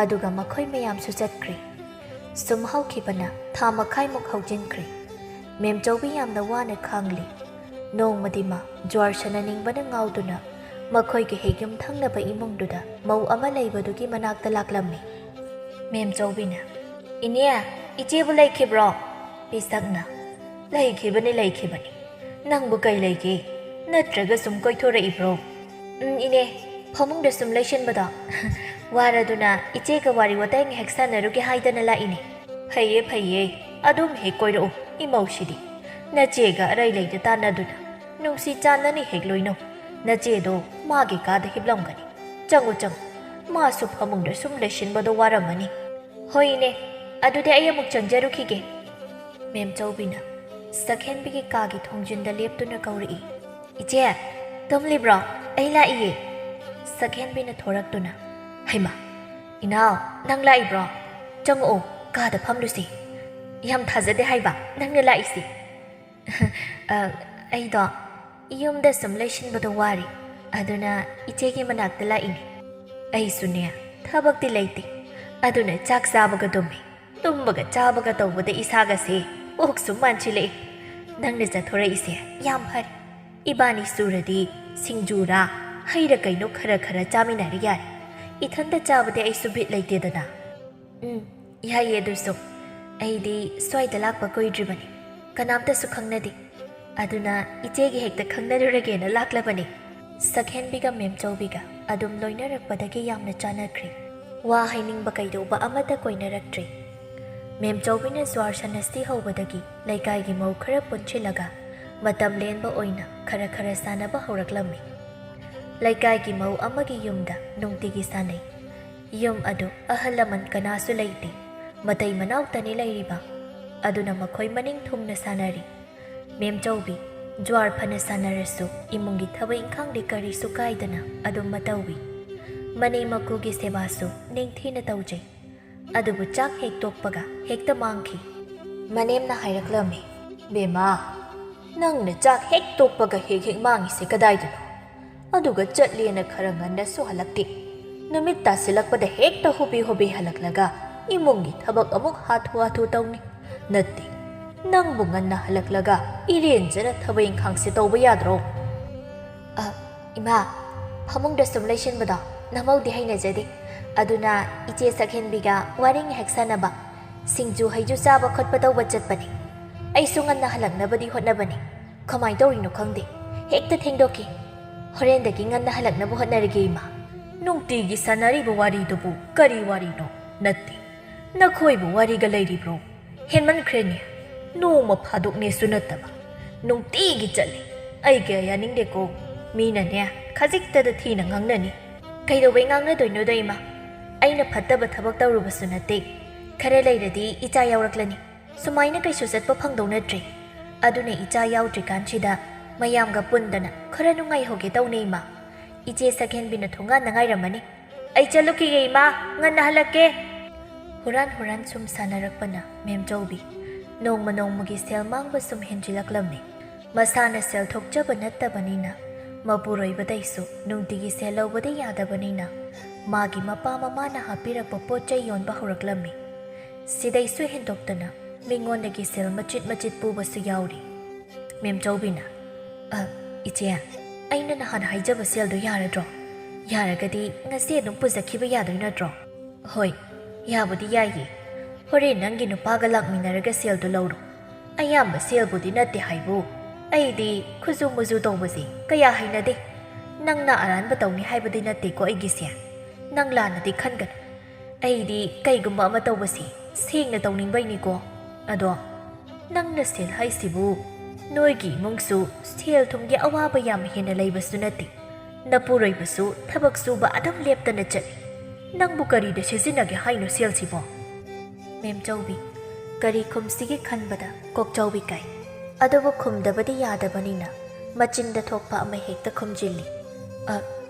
ꯑꯗꯨꯒ ꯃꯈꯣꯏ ꯃꯌꯥꯝꯁꯨ ꯆꯠꯈ꯭ꯔꯦ꯫ ꯁꯨꯝ ꯍꯧꯈꯤꯕꯅ ꯊꯥ ꯃꯈꯥꯏꯃꯨꯛ ꯍꯧꯖꯤꯟꯈ꯭ꯔꯦ꯫ ꯃꯦꯝꯆꯧꯕꯤ ꯌꯥꯝꯅ ꯋꯥꯅ ꯈꯥꯡꯂꯤ꯫ ꯅꯣꯡꯃꯗꯤ ꯃꯥ ꯖ꯭ꯋꯥꯔ ꯁꯥꯟꯅꯅꯤꯡꯕꯅ ꯉꯥꯎꯗꯨꯅ ꯃꯈꯣꯏꯒꯤ ꯍꯦꯛ ꯌꯨꯝꯊꯪꯅꯕ ꯏꯃꯨꯡꯗꯨꯗ ꯃꯧ ꯑꯃ ꯂꯩꯕꯗꯨꯒꯤ ꯃꯅꯥꯛꯇ ꯂꯥꯛꯂꯝꯃꯤ꯫ ꯃꯦꯝꯆꯧꯕꯤꯅ, "ꯏꯅꯦ, ꯏꯆꯦꯕꯨ ꯂꯩꯈꯤꯕ꯭ꯔꯣ?" ꯄꯤꯁꯛꯅ, "ꯂꯩꯈꯤꯕꯅꯤ, ꯂꯩꯈꯤꯕꯅꯤ꯫ ꯅꯪꯕꯨ ꯀꯩ ꯂꯩꯒꯦ? ꯅꯠꯇ꯭ꯔꯒ ꯁꯨꯝ ꯀꯣꯏꯊꯣꯔꯛꯏꯕ꯭ꯔꯣ?" "ꯎꯝ, ꯏꯅꯦ, ꯐꯃꯨꯡꯗ ꯁꯨꯝ ꯂꯩꯁꯤꯟꯕꯗꯣ ꯋꯥꯔꯗꯨꯅ ꯏꯆꯦꯒ ꯋꯥꯔꯤ ꯋꯥꯇꯥꯏ ꯉꯥꯏꯍꯥꯛ ꯁꯥꯟꯅꯔꯨꯒꯦ ꯍꯥꯏꯗꯅ ꯂꯥꯛꯏꯅꯦ꯫" "ꯐꯩꯌꯦ, ꯐꯩꯌꯦ, ꯑꯗꯨꯝ ꯍꯦꯛ ꯀꯣꯏꯔꯛꯎ꯫ ꯏꯃꯧꯁꯤꯗꯤ ꯅꯆꯦꯒ ꯑꯔꯩ ꯂꯩꯇ ꯇꯥꯟꯅꯗꯨꯅ ꯅꯨꯡꯁꯤ ꯆꯥꯟꯅꯅ ꯍꯦꯛ ꯂꯣꯏꯅꯧ꯫ ꯅꯆꯦꯗꯣ ꯃꯥꯒꯤ ꯀꯥꯗ ꯍꯤꯞꯂꯝꯒꯅꯤ꯫ ꯆꯪꯉꯨ, ꯆꯪꯉꯨ꯫ ꯃꯥꯁꯨ ꯐꯃꯨꯡꯗ ꯁꯨꯝ ꯂꯩꯁꯤꯟꯕꯗꯣ ꯋꯥꯔꯝꯃꯅꯤ꯫" "ꯍꯣꯏ, ꯏꯅꯦ, ꯑꯗꯨꯗꯤ ꯑꯩ ꯑꯃꯨꯛ ꯆꯪꯖꯔꯨꯈꯤꯒꯦ꯫" ꯃꯦꯝꯆꯧꯕꯤꯅ ꯁꯛꯍꯦꯟꯕꯤꯒꯤ ꯀꯥꯒꯤ ꯊꯣꯡꯖꯤꯟꯗ ꯂꯦꯞꯇꯨꯅ ꯀꯧꯔꯛꯏ꯫ "ꯏꯆꯦ, ꯇꯨꯝꯂꯤꯕ꯭ꯔꯣ? ꯑꯩ ꯂꯥꯛꯏꯌꯦ꯫" ꯁꯛꯍꯦꯟꯕꯤꯅ ꯊꯣꯔꯛꯇꯨꯅ, "ꯍꯩꯃꯥ, ꯏꯅꯥꯎ, ꯅꯪ ꯂꯥꯛꯏꯕ꯭ꯔꯣ? ꯆꯪꯉꯛꯑꯣ, ꯀꯥꯗ ꯐꯝꯂꯨꯁꯤ꯫ ꯌꯥꯝ ꯊꯥꯖꯗꯦ ꯍꯥꯏꯕ ꯅꯪꯅ ꯂꯥꯛꯏꯁꯤ꯫" "ꯑ, ꯑꯩꯗꯣ ꯌꯨꯝꯗ ꯁꯨꯝ ꯂꯩꯁꯤꯟꯕꯗꯣ ꯋꯥꯔꯦ, ꯑꯗꯨꯅ ꯏꯆꯦꯒꯤ ꯃꯅꯥꯛꯇ ꯂꯥꯛꯏꯅꯦ꯫" "ꯑꯩꯁꯨꯅꯦ, ꯊꯕꯛꯇꯤ ꯂꯩꯇꯦ, ꯑꯗꯨꯅ ꯆꯥꯛ ꯆꯥꯕꯒ ꯇꯨꯝꯃꯤ꯫ ꯇꯨꯝꯕꯒ ꯆꯥꯕꯒ ꯇꯧꯕꯗ ꯏꯁꯥꯒꯁꯦ ꯑꯣꯛ ꯁꯨꯝ ꯃꯥꯟꯁꯤꯜꯂꯛꯏ꯫ ꯅꯪꯅ ꯆꯠꯊꯣꯔꯛꯏꯁꯦ ꯌꯥꯝ ꯐꯔꯦ꯫ ꯏꯕꯥꯅꯤ ꯁꯨꯔꯗꯤ ꯁꯤꯡꯖꯨꯔꯥ, ꯍꯩꯔ ꯀꯩꯅꯣ ꯈꯔ ꯈꯔ ꯆꯥꯃꯤꯟꯅꯔ ꯌꯥꯔꯦ꯫ ꯏꯊꯟꯇ ꯆꯥꯕꯗꯤ ꯑꯩꯁꯨ ꯕꯤꯠ ꯂꯩꯇꯦꯗꯅ꯫" "ꯎꯝ, ꯌꯥꯏꯌꯦ ꯑꯗꯨꯁꯨ꯫ ꯑꯩꯗꯤ ꯁ꯭ꯋꯥꯏꯗ ꯂꯥꯛꯄ ꯀꯨꯏꯗ꯭ꯔꯤꯕꯅꯤ, ꯀꯅꯥꯝꯇꯁꯨ ꯈꯪꯅꯗꯦ꯫ ꯑꯗꯨꯅ ꯏꯆꯦꯒꯤ ꯍꯦꯛꯇ ꯈꯪꯅꯔꯨꯔꯒꯦꯅ ꯂꯥꯛꯂꯕꯅꯤ꯫" ꯁꯛꯍꯦꯟꯕꯤꯒ ꯃꯦꯝꯆꯧꯕꯤꯒ ꯑꯗꯨꯝ ꯂꯣꯏꯅꯔꯛꯄꯗꯒꯤ ꯌꯥꯝꯅ ꯆꯥꯟꯅꯈ꯭ꯔꯦ꯫ ꯋꯥ ꯍꯥꯏꯅꯤꯡꯕ ꯀꯩꯗꯧꯕ ꯑꯃꯠꯇ ꯀꯣꯏꯅꯔꯛꯇ꯭ꯔꯦ꯫ ꯃꯦꯝꯆꯧꯕꯤꯅ ꯖ꯭ꯋꯥꯔ ꯁꯥꯟꯅꯁꯤ ꯍꯧꯕꯗꯒꯤ ꯂꯩꯀꯥꯏꯒꯤ ꯃꯧ ꯈꯔ ꯄꯨꯟꯁꯤꯜꯂꯒ ꯃꯇꯝ ꯂꯦꯟꯕ ꯑꯣꯏꯅ ꯈꯔ ꯈꯔ ꯁꯥꯟꯅꯕ ꯍꯧꯔꯛꯂꯝꯃꯤ꯫ ꯂꯩꯀꯥꯏꯒꯤ ꯃꯧ ꯑꯃꯒꯤ ꯌꯨꯝꯗ ꯅꯨꯡꯇꯤꯒꯤ ꯁꯥꯟꯅꯩ꯫ ꯌꯨꯝ ꯑꯗꯨ ꯑꯍꯜ ꯂꯃꯟ ꯀꯅꯥꯁꯨ ꯂꯩꯇꯦ꯫ ꯃꯇꯩ ꯃꯅꯥꯎꯇꯅꯤ ꯂꯩꯔꯤꯕ꯫ ꯑꯗꯨꯅ ꯃꯈꯣꯏ ꯃꯅꯤꯡ ꯊꯨꯡꯅ ꯁꯥꯟꯅꯔꯤ꯫ ꯃꯦꯝꯆꯧꯕꯤ, ꯖ꯭ꯋꯥꯔ ꯐꯅ ꯁꯥꯟꯅꯔꯁꯨ ꯏꯃꯨꯡꯒꯤ ꯊꯕꯛ ꯏꯪꯈꯥꯡꯗꯤ ꯀꯔꯤꯁꯨ ꯀꯥꯏꯗꯅ ꯑꯗꯨꯝ ꯃꯇꯧꯏ꯫ ꯃꯅꯦꯝ ꯃꯀꯨꯒꯤ ꯁꯦꯕꯥꯁꯨ ꯅꯤꯡꯊꯤꯅ ꯇꯧꯖꯩ꯫ ꯑꯗꯨꯕꯨ ꯆꯥꯛ ꯍꯦꯛ ꯇꯣꯛꯄꯒ ꯍꯦꯛꯇ ꯃꯥꯡꯈꯤ꯫ ꯃꯅꯦꯝꯅ ꯍꯥꯏꯔꯛꯂꯝꯃꯤ, "ꯕꯦꯝꯃ, ꯅꯪꯅ ꯆꯥꯛ ꯍꯦꯛ ꯇꯣꯛꯄꯒ ꯍꯦꯛ ꯍꯦꯛ ꯃꯥꯡꯉꯤꯁꯦ ꯀꯗꯥꯏꯗꯅꯣ? ꯑꯗꯨꯒ ꯆꯠꯂꯦꯅ ꯈꯔ ꯉꯟꯅꯁꯨ ꯍꯜꯂꯛꯇꯦ꯫ ꯅꯨꯃꯤꯠ ꯇꯥꯁꯤꯜꯂꯛꯄꯗ ꯍꯦꯛꯇ ꯍꯣꯕꯦ ꯍꯣꯕꯦ ꯍꯜꯂꯛꯂꯒ ꯏꯃꯨꯡꯒꯤ ꯊꯕꯛ ꯑꯃꯨꯛ ꯍꯥꯊꯨ ꯍꯥꯊꯨ ꯇꯧꯅꯤ꯫ ꯅꯠꯇꯦ, ꯅꯪꯕꯨ ꯉꯟꯅ ꯍꯜꯂꯛꯂꯒ ꯏꯔꯦꯟꯖꯅ ꯊꯕꯛ ꯏꯪꯈꯥꯡꯁꯦ ꯇꯧꯕ ꯌꯥꯗ꯭ꯔꯣ?" "ꯑ, ꯏꯃꯥ, ꯐꯃꯨꯡꯗ ꯁꯨꯝ ꯂꯩꯁꯤꯟꯕꯗꯣ ꯅꯃꯧꯗꯤ ꯍꯩꯅꯖꯗꯦ꯫ ꯑꯗꯨꯅ ꯏꯆꯦ ꯁꯛꯍꯦꯟꯕꯤꯒ ꯋꯥꯔꯤ ꯉꯥꯏꯍꯥꯛ ꯁꯥꯟꯅꯕ, ꯁꯤꯡꯖꯨ ꯍꯩꯖꯨ ꯆꯥꯕ ꯈꯣꯠꯄ ꯇꯧꯕ ꯆꯠꯄꯅꯦ꯫ ꯑꯩꯁꯨ ꯉꯟꯅ ꯍꯜꯂꯛꯅꯕꯗꯤ ꯍꯣꯠꯅꯕꯅꯦ꯫ ꯀꯃꯥꯏ ꯇꯧꯔꯤꯅꯣ ꯈꯪꯗꯦ, ꯍꯦꯛꯇ ꯊꯦꯡꯗꯣꯛꯈꯤ꯫ ꯍꯣꯔꯦꯟꯗꯒꯤ ꯉꯟꯅ ꯍꯜꯂꯛꯅꯕ ꯍꯣꯠꯅꯔꯒꯦ, ꯏꯃꯥ꯫" "ꯅꯨꯡꯇꯤꯒꯤ ꯁꯥꯟꯅꯔꯤꯕ ꯋꯥꯔꯤꯗꯨꯕꯨ ꯀꯔꯤ ꯋꯥꯔꯤꯅꯣ?" "ꯅꯠꯇꯦ, ꯅꯈꯣꯏꯕꯨ ꯋꯥꯔꯤꯒ ꯂꯩꯔꯤꯕ꯭ꯔꯣ? ꯍꯦꯟꯃꯟꯈ꯭ꯔꯦꯅꯦ꯫ ꯅꯣꯡꯃ ꯐꯥꯗꯣꯛꯅꯦꯁꯨ ꯅꯠꯇꯕ ꯅꯨꯡꯇꯤꯒꯤ ꯆꯠꯂꯤ꯫ ꯑꯩ ꯀꯌꯥ ꯌꯥꯅꯤꯡꯗꯦꯀꯣ꯫ ꯃꯤꯅꯅꯦ ꯈꯖꯤꯛꯇꯗ ꯊꯤꯅ ꯉꯥꯡꯅꯅꯤ꯫" "ꯀꯩꯗꯧꯕꯩ ꯉꯥꯡꯅꯗꯣꯏꯅꯣꯗ, ꯏꯃꯥ? ꯑꯩꯅ ꯐꯠꯇꯕ ꯊꯕꯛ ꯇꯧꯔꯨꯕꯁꯨ ꯅꯠꯇꯦ꯫ ꯈꯔ ꯂꯩꯔꯗꯤ ꯏꯆꯥ ꯌꯥꯎꯔꯛꯂꯅꯤ꯫ ꯁꯨꯃꯥꯏꯅ ꯀꯩꯁꯨ ꯆꯠꯄ ꯐꯪꯗꯧ ꯅꯠꯇ꯭ꯔꯦ꯫ ꯑꯗꯨꯅ ꯏꯆꯥ ꯌꯥꯎꯗ꯭ꯔꯤꯀꯥꯟꯁꯤꯗ ꯃꯌꯥꯝꯒ ꯄꯨꯟꯗꯅ ꯈꯔ ꯅꯨꯡꯉꯥꯏꯍꯧꯒꯦ ꯇꯧꯅꯦ, ꯏꯃꯥ꯫ ꯏꯆꯦ ꯁꯛꯍꯦꯟꯕꯤꯅ ꯊꯣꯡꯒꯥꯟꯗ ꯉꯥꯏꯔꯝꯃꯅꯤ꯫ ꯑꯩ ꯆꯠꯂꯨꯈꯤꯒꯦ, ꯏꯃꯥ, ꯉꯟꯅ ꯍꯜꯂꯛꯀꯦ꯫" ꯍꯨꯔꯥꯟ ꯍꯨꯔꯥꯟ ꯁꯨꯝ ꯁꯥꯟꯅꯔꯛꯄꯅ ꯃꯦꯝꯆꯧꯕꯤ ꯅꯣꯡꯃ ꯅꯣꯡꯃꯒꯤ ꯁꯦꯜ ꯃꯥꯡꯕ ꯁꯨꯝ ꯍꯦꯟꯖꯤꯜꯂꯛꯂꯝꯃꯤ꯫ ꯃꯁꯥꯅ ꯁꯦꯜ ꯊꯣꯛꯆꯕ ꯅꯠꯇꯕꯅꯤꯅ ꯃꯄꯨꯔꯣꯏꯕꯗꯩꯁꯨ ꯅꯨꯡꯇꯤꯒꯤ ꯁꯦꯜ ꯂꯧꯕꯗꯤ ꯌꯥꯗꯕꯅꯤꯅ ꯃꯥꯒꯤ ꯃꯄꯥ ꯃꯃꯥꯅ ꯍꯥꯞꯄꯤꯔꯛꯄ ꯄꯣꯠ ꯆꯩ ꯌꯣꯟꯕ ꯍꯧꯔꯛꯂꯝꯃꯤ꯫ ꯁꯤꯗꯩꯁꯨ ꯍꯦꯟꯗꯣꯛꯇꯅ ꯃꯤꯉꯣꯟꯗꯒꯤ ꯁꯦꯜ ꯃꯆꯤꯠ ꯃꯆꯤꯠ ꯄꯨꯕꯁꯨ ꯌꯥꯎꯔꯤ꯫ ꯃꯦꯝꯆꯧꯕꯤꯅ, "ꯑ, ꯏꯆꯦ, ꯑꯩꯅ ꯅꯍꯥꯟ ꯍꯥꯏꯖꯕ ꯁꯦꯜꯗꯣ ꯌꯥꯔꯗ꯭ꯔꯣ? ꯌꯥꯔꯒꯗꯤ ꯉꯁꯤ ꯑꯗꯨꯝ ꯄꯨꯖꯈꯤꯕ ꯌꯥꯗꯣꯏ ꯅꯠꯇ꯭ꯔꯣ?" "ꯍꯣꯏ, ꯌꯥꯕꯨꯗꯤ ꯌꯥꯏꯌꯦ꯫ ꯍꯣꯔꯦꯟ ꯅꯪꯒꯤ ꯅꯨꯄꯥꯒ ꯂꯥꯛꯃꯤꯟꯅꯔꯒ ꯁꯦꯜꯗꯣ ꯂꯧꯔꯣ꯫ ꯑꯌꯥꯝꯕ ꯁꯦꯜꯕꯨꯗꯤ ꯅꯠꯇꯦ ꯍꯥꯏꯕꯨ, ꯑꯩꯗꯤ ꯈꯨꯖꯨ ꯃꯨꯖꯨ ꯇꯧꯕꯁꯦ ꯀꯌꯥ ꯍꯩꯅꯗꯦ꯫ ꯅꯪꯅ ꯑꯔꯥꯟꯕ ꯇꯧꯅꯤ ꯍꯥꯏꯕꯗꯤ ꯅꯠꯇꯦꯀꯣ ꯑꯩꯒꯤꯁꯦ꯫ ꯅꯪ ꯂꯥꯟꯅꯗꯤ ꯈꯟꯒꯅꯨ꯫ ꯑꯩꯗꯤ ꯀꯩꯒꯨꯝꯕ ꯑꯃ ꯇꯧꯕꯁꯤ ꯁꯦꯡꯅ ꯇꯧꯅꯤꯡꯕꯩꯅꯤꯀꯣ꯫ ꯑꯗꯣ ꯅꯪꯅ ꯁꯦꯜ ꯍꯥꯏꯁꯤꯕꯨ ꯅꯣꯏꯒꯤ ꯏꯃꯨꯡꯁꯨ ꯁꯦꯜ ꯊꯨꯝꯒꯤ ꯑꯋꯥꯕ ꯌꯥꯝ ꯍꯦꯟꯅ ꯂꯩꯕꯁꯨ ꯅꯠꯇꯦ꯫ ꯅꯄꯨꯔꯣꯏꯕꯁꯨ ꯊꯕꯛ ꯁꯨꯕ ꯑꯗꯨꯝ ꯂꯦꯞꯇꯅ ꯆꯠꯂꯤ꯫ ꯅꯪꯕꯨ ꯀꯔꯤꯗ ꯁꯤꯖꯤꯟꯅꯒꯦ ꯍꯥꯏꯅꯣ ꯁꯦꯜꯁꯤꯕꯣ? ꯃꯦꯝꯆꯧꯕꯤ, ꯀꯔꯤ ꯈꯨꯝꯁꯤꯒꯦ ꯈꯟꯕꯗ ꯀꯣꯛꯆꯧꯕꯤ ꯀꯥꯏ꯫ ꯑꯗꯨꯕꯨ ꯈꯨꯝꯗꯕꯗꯤ ꯌꯥꯗꯕꯅꯤꯅ ꯃꯆꯤꯟꯗ ꯊꯣꯛꯄ ꯑꯃ ꯍꯦꯛꯇ ꯈꯨꯝꯖꯤꯜꯂꯤ꯫ "ꯑ,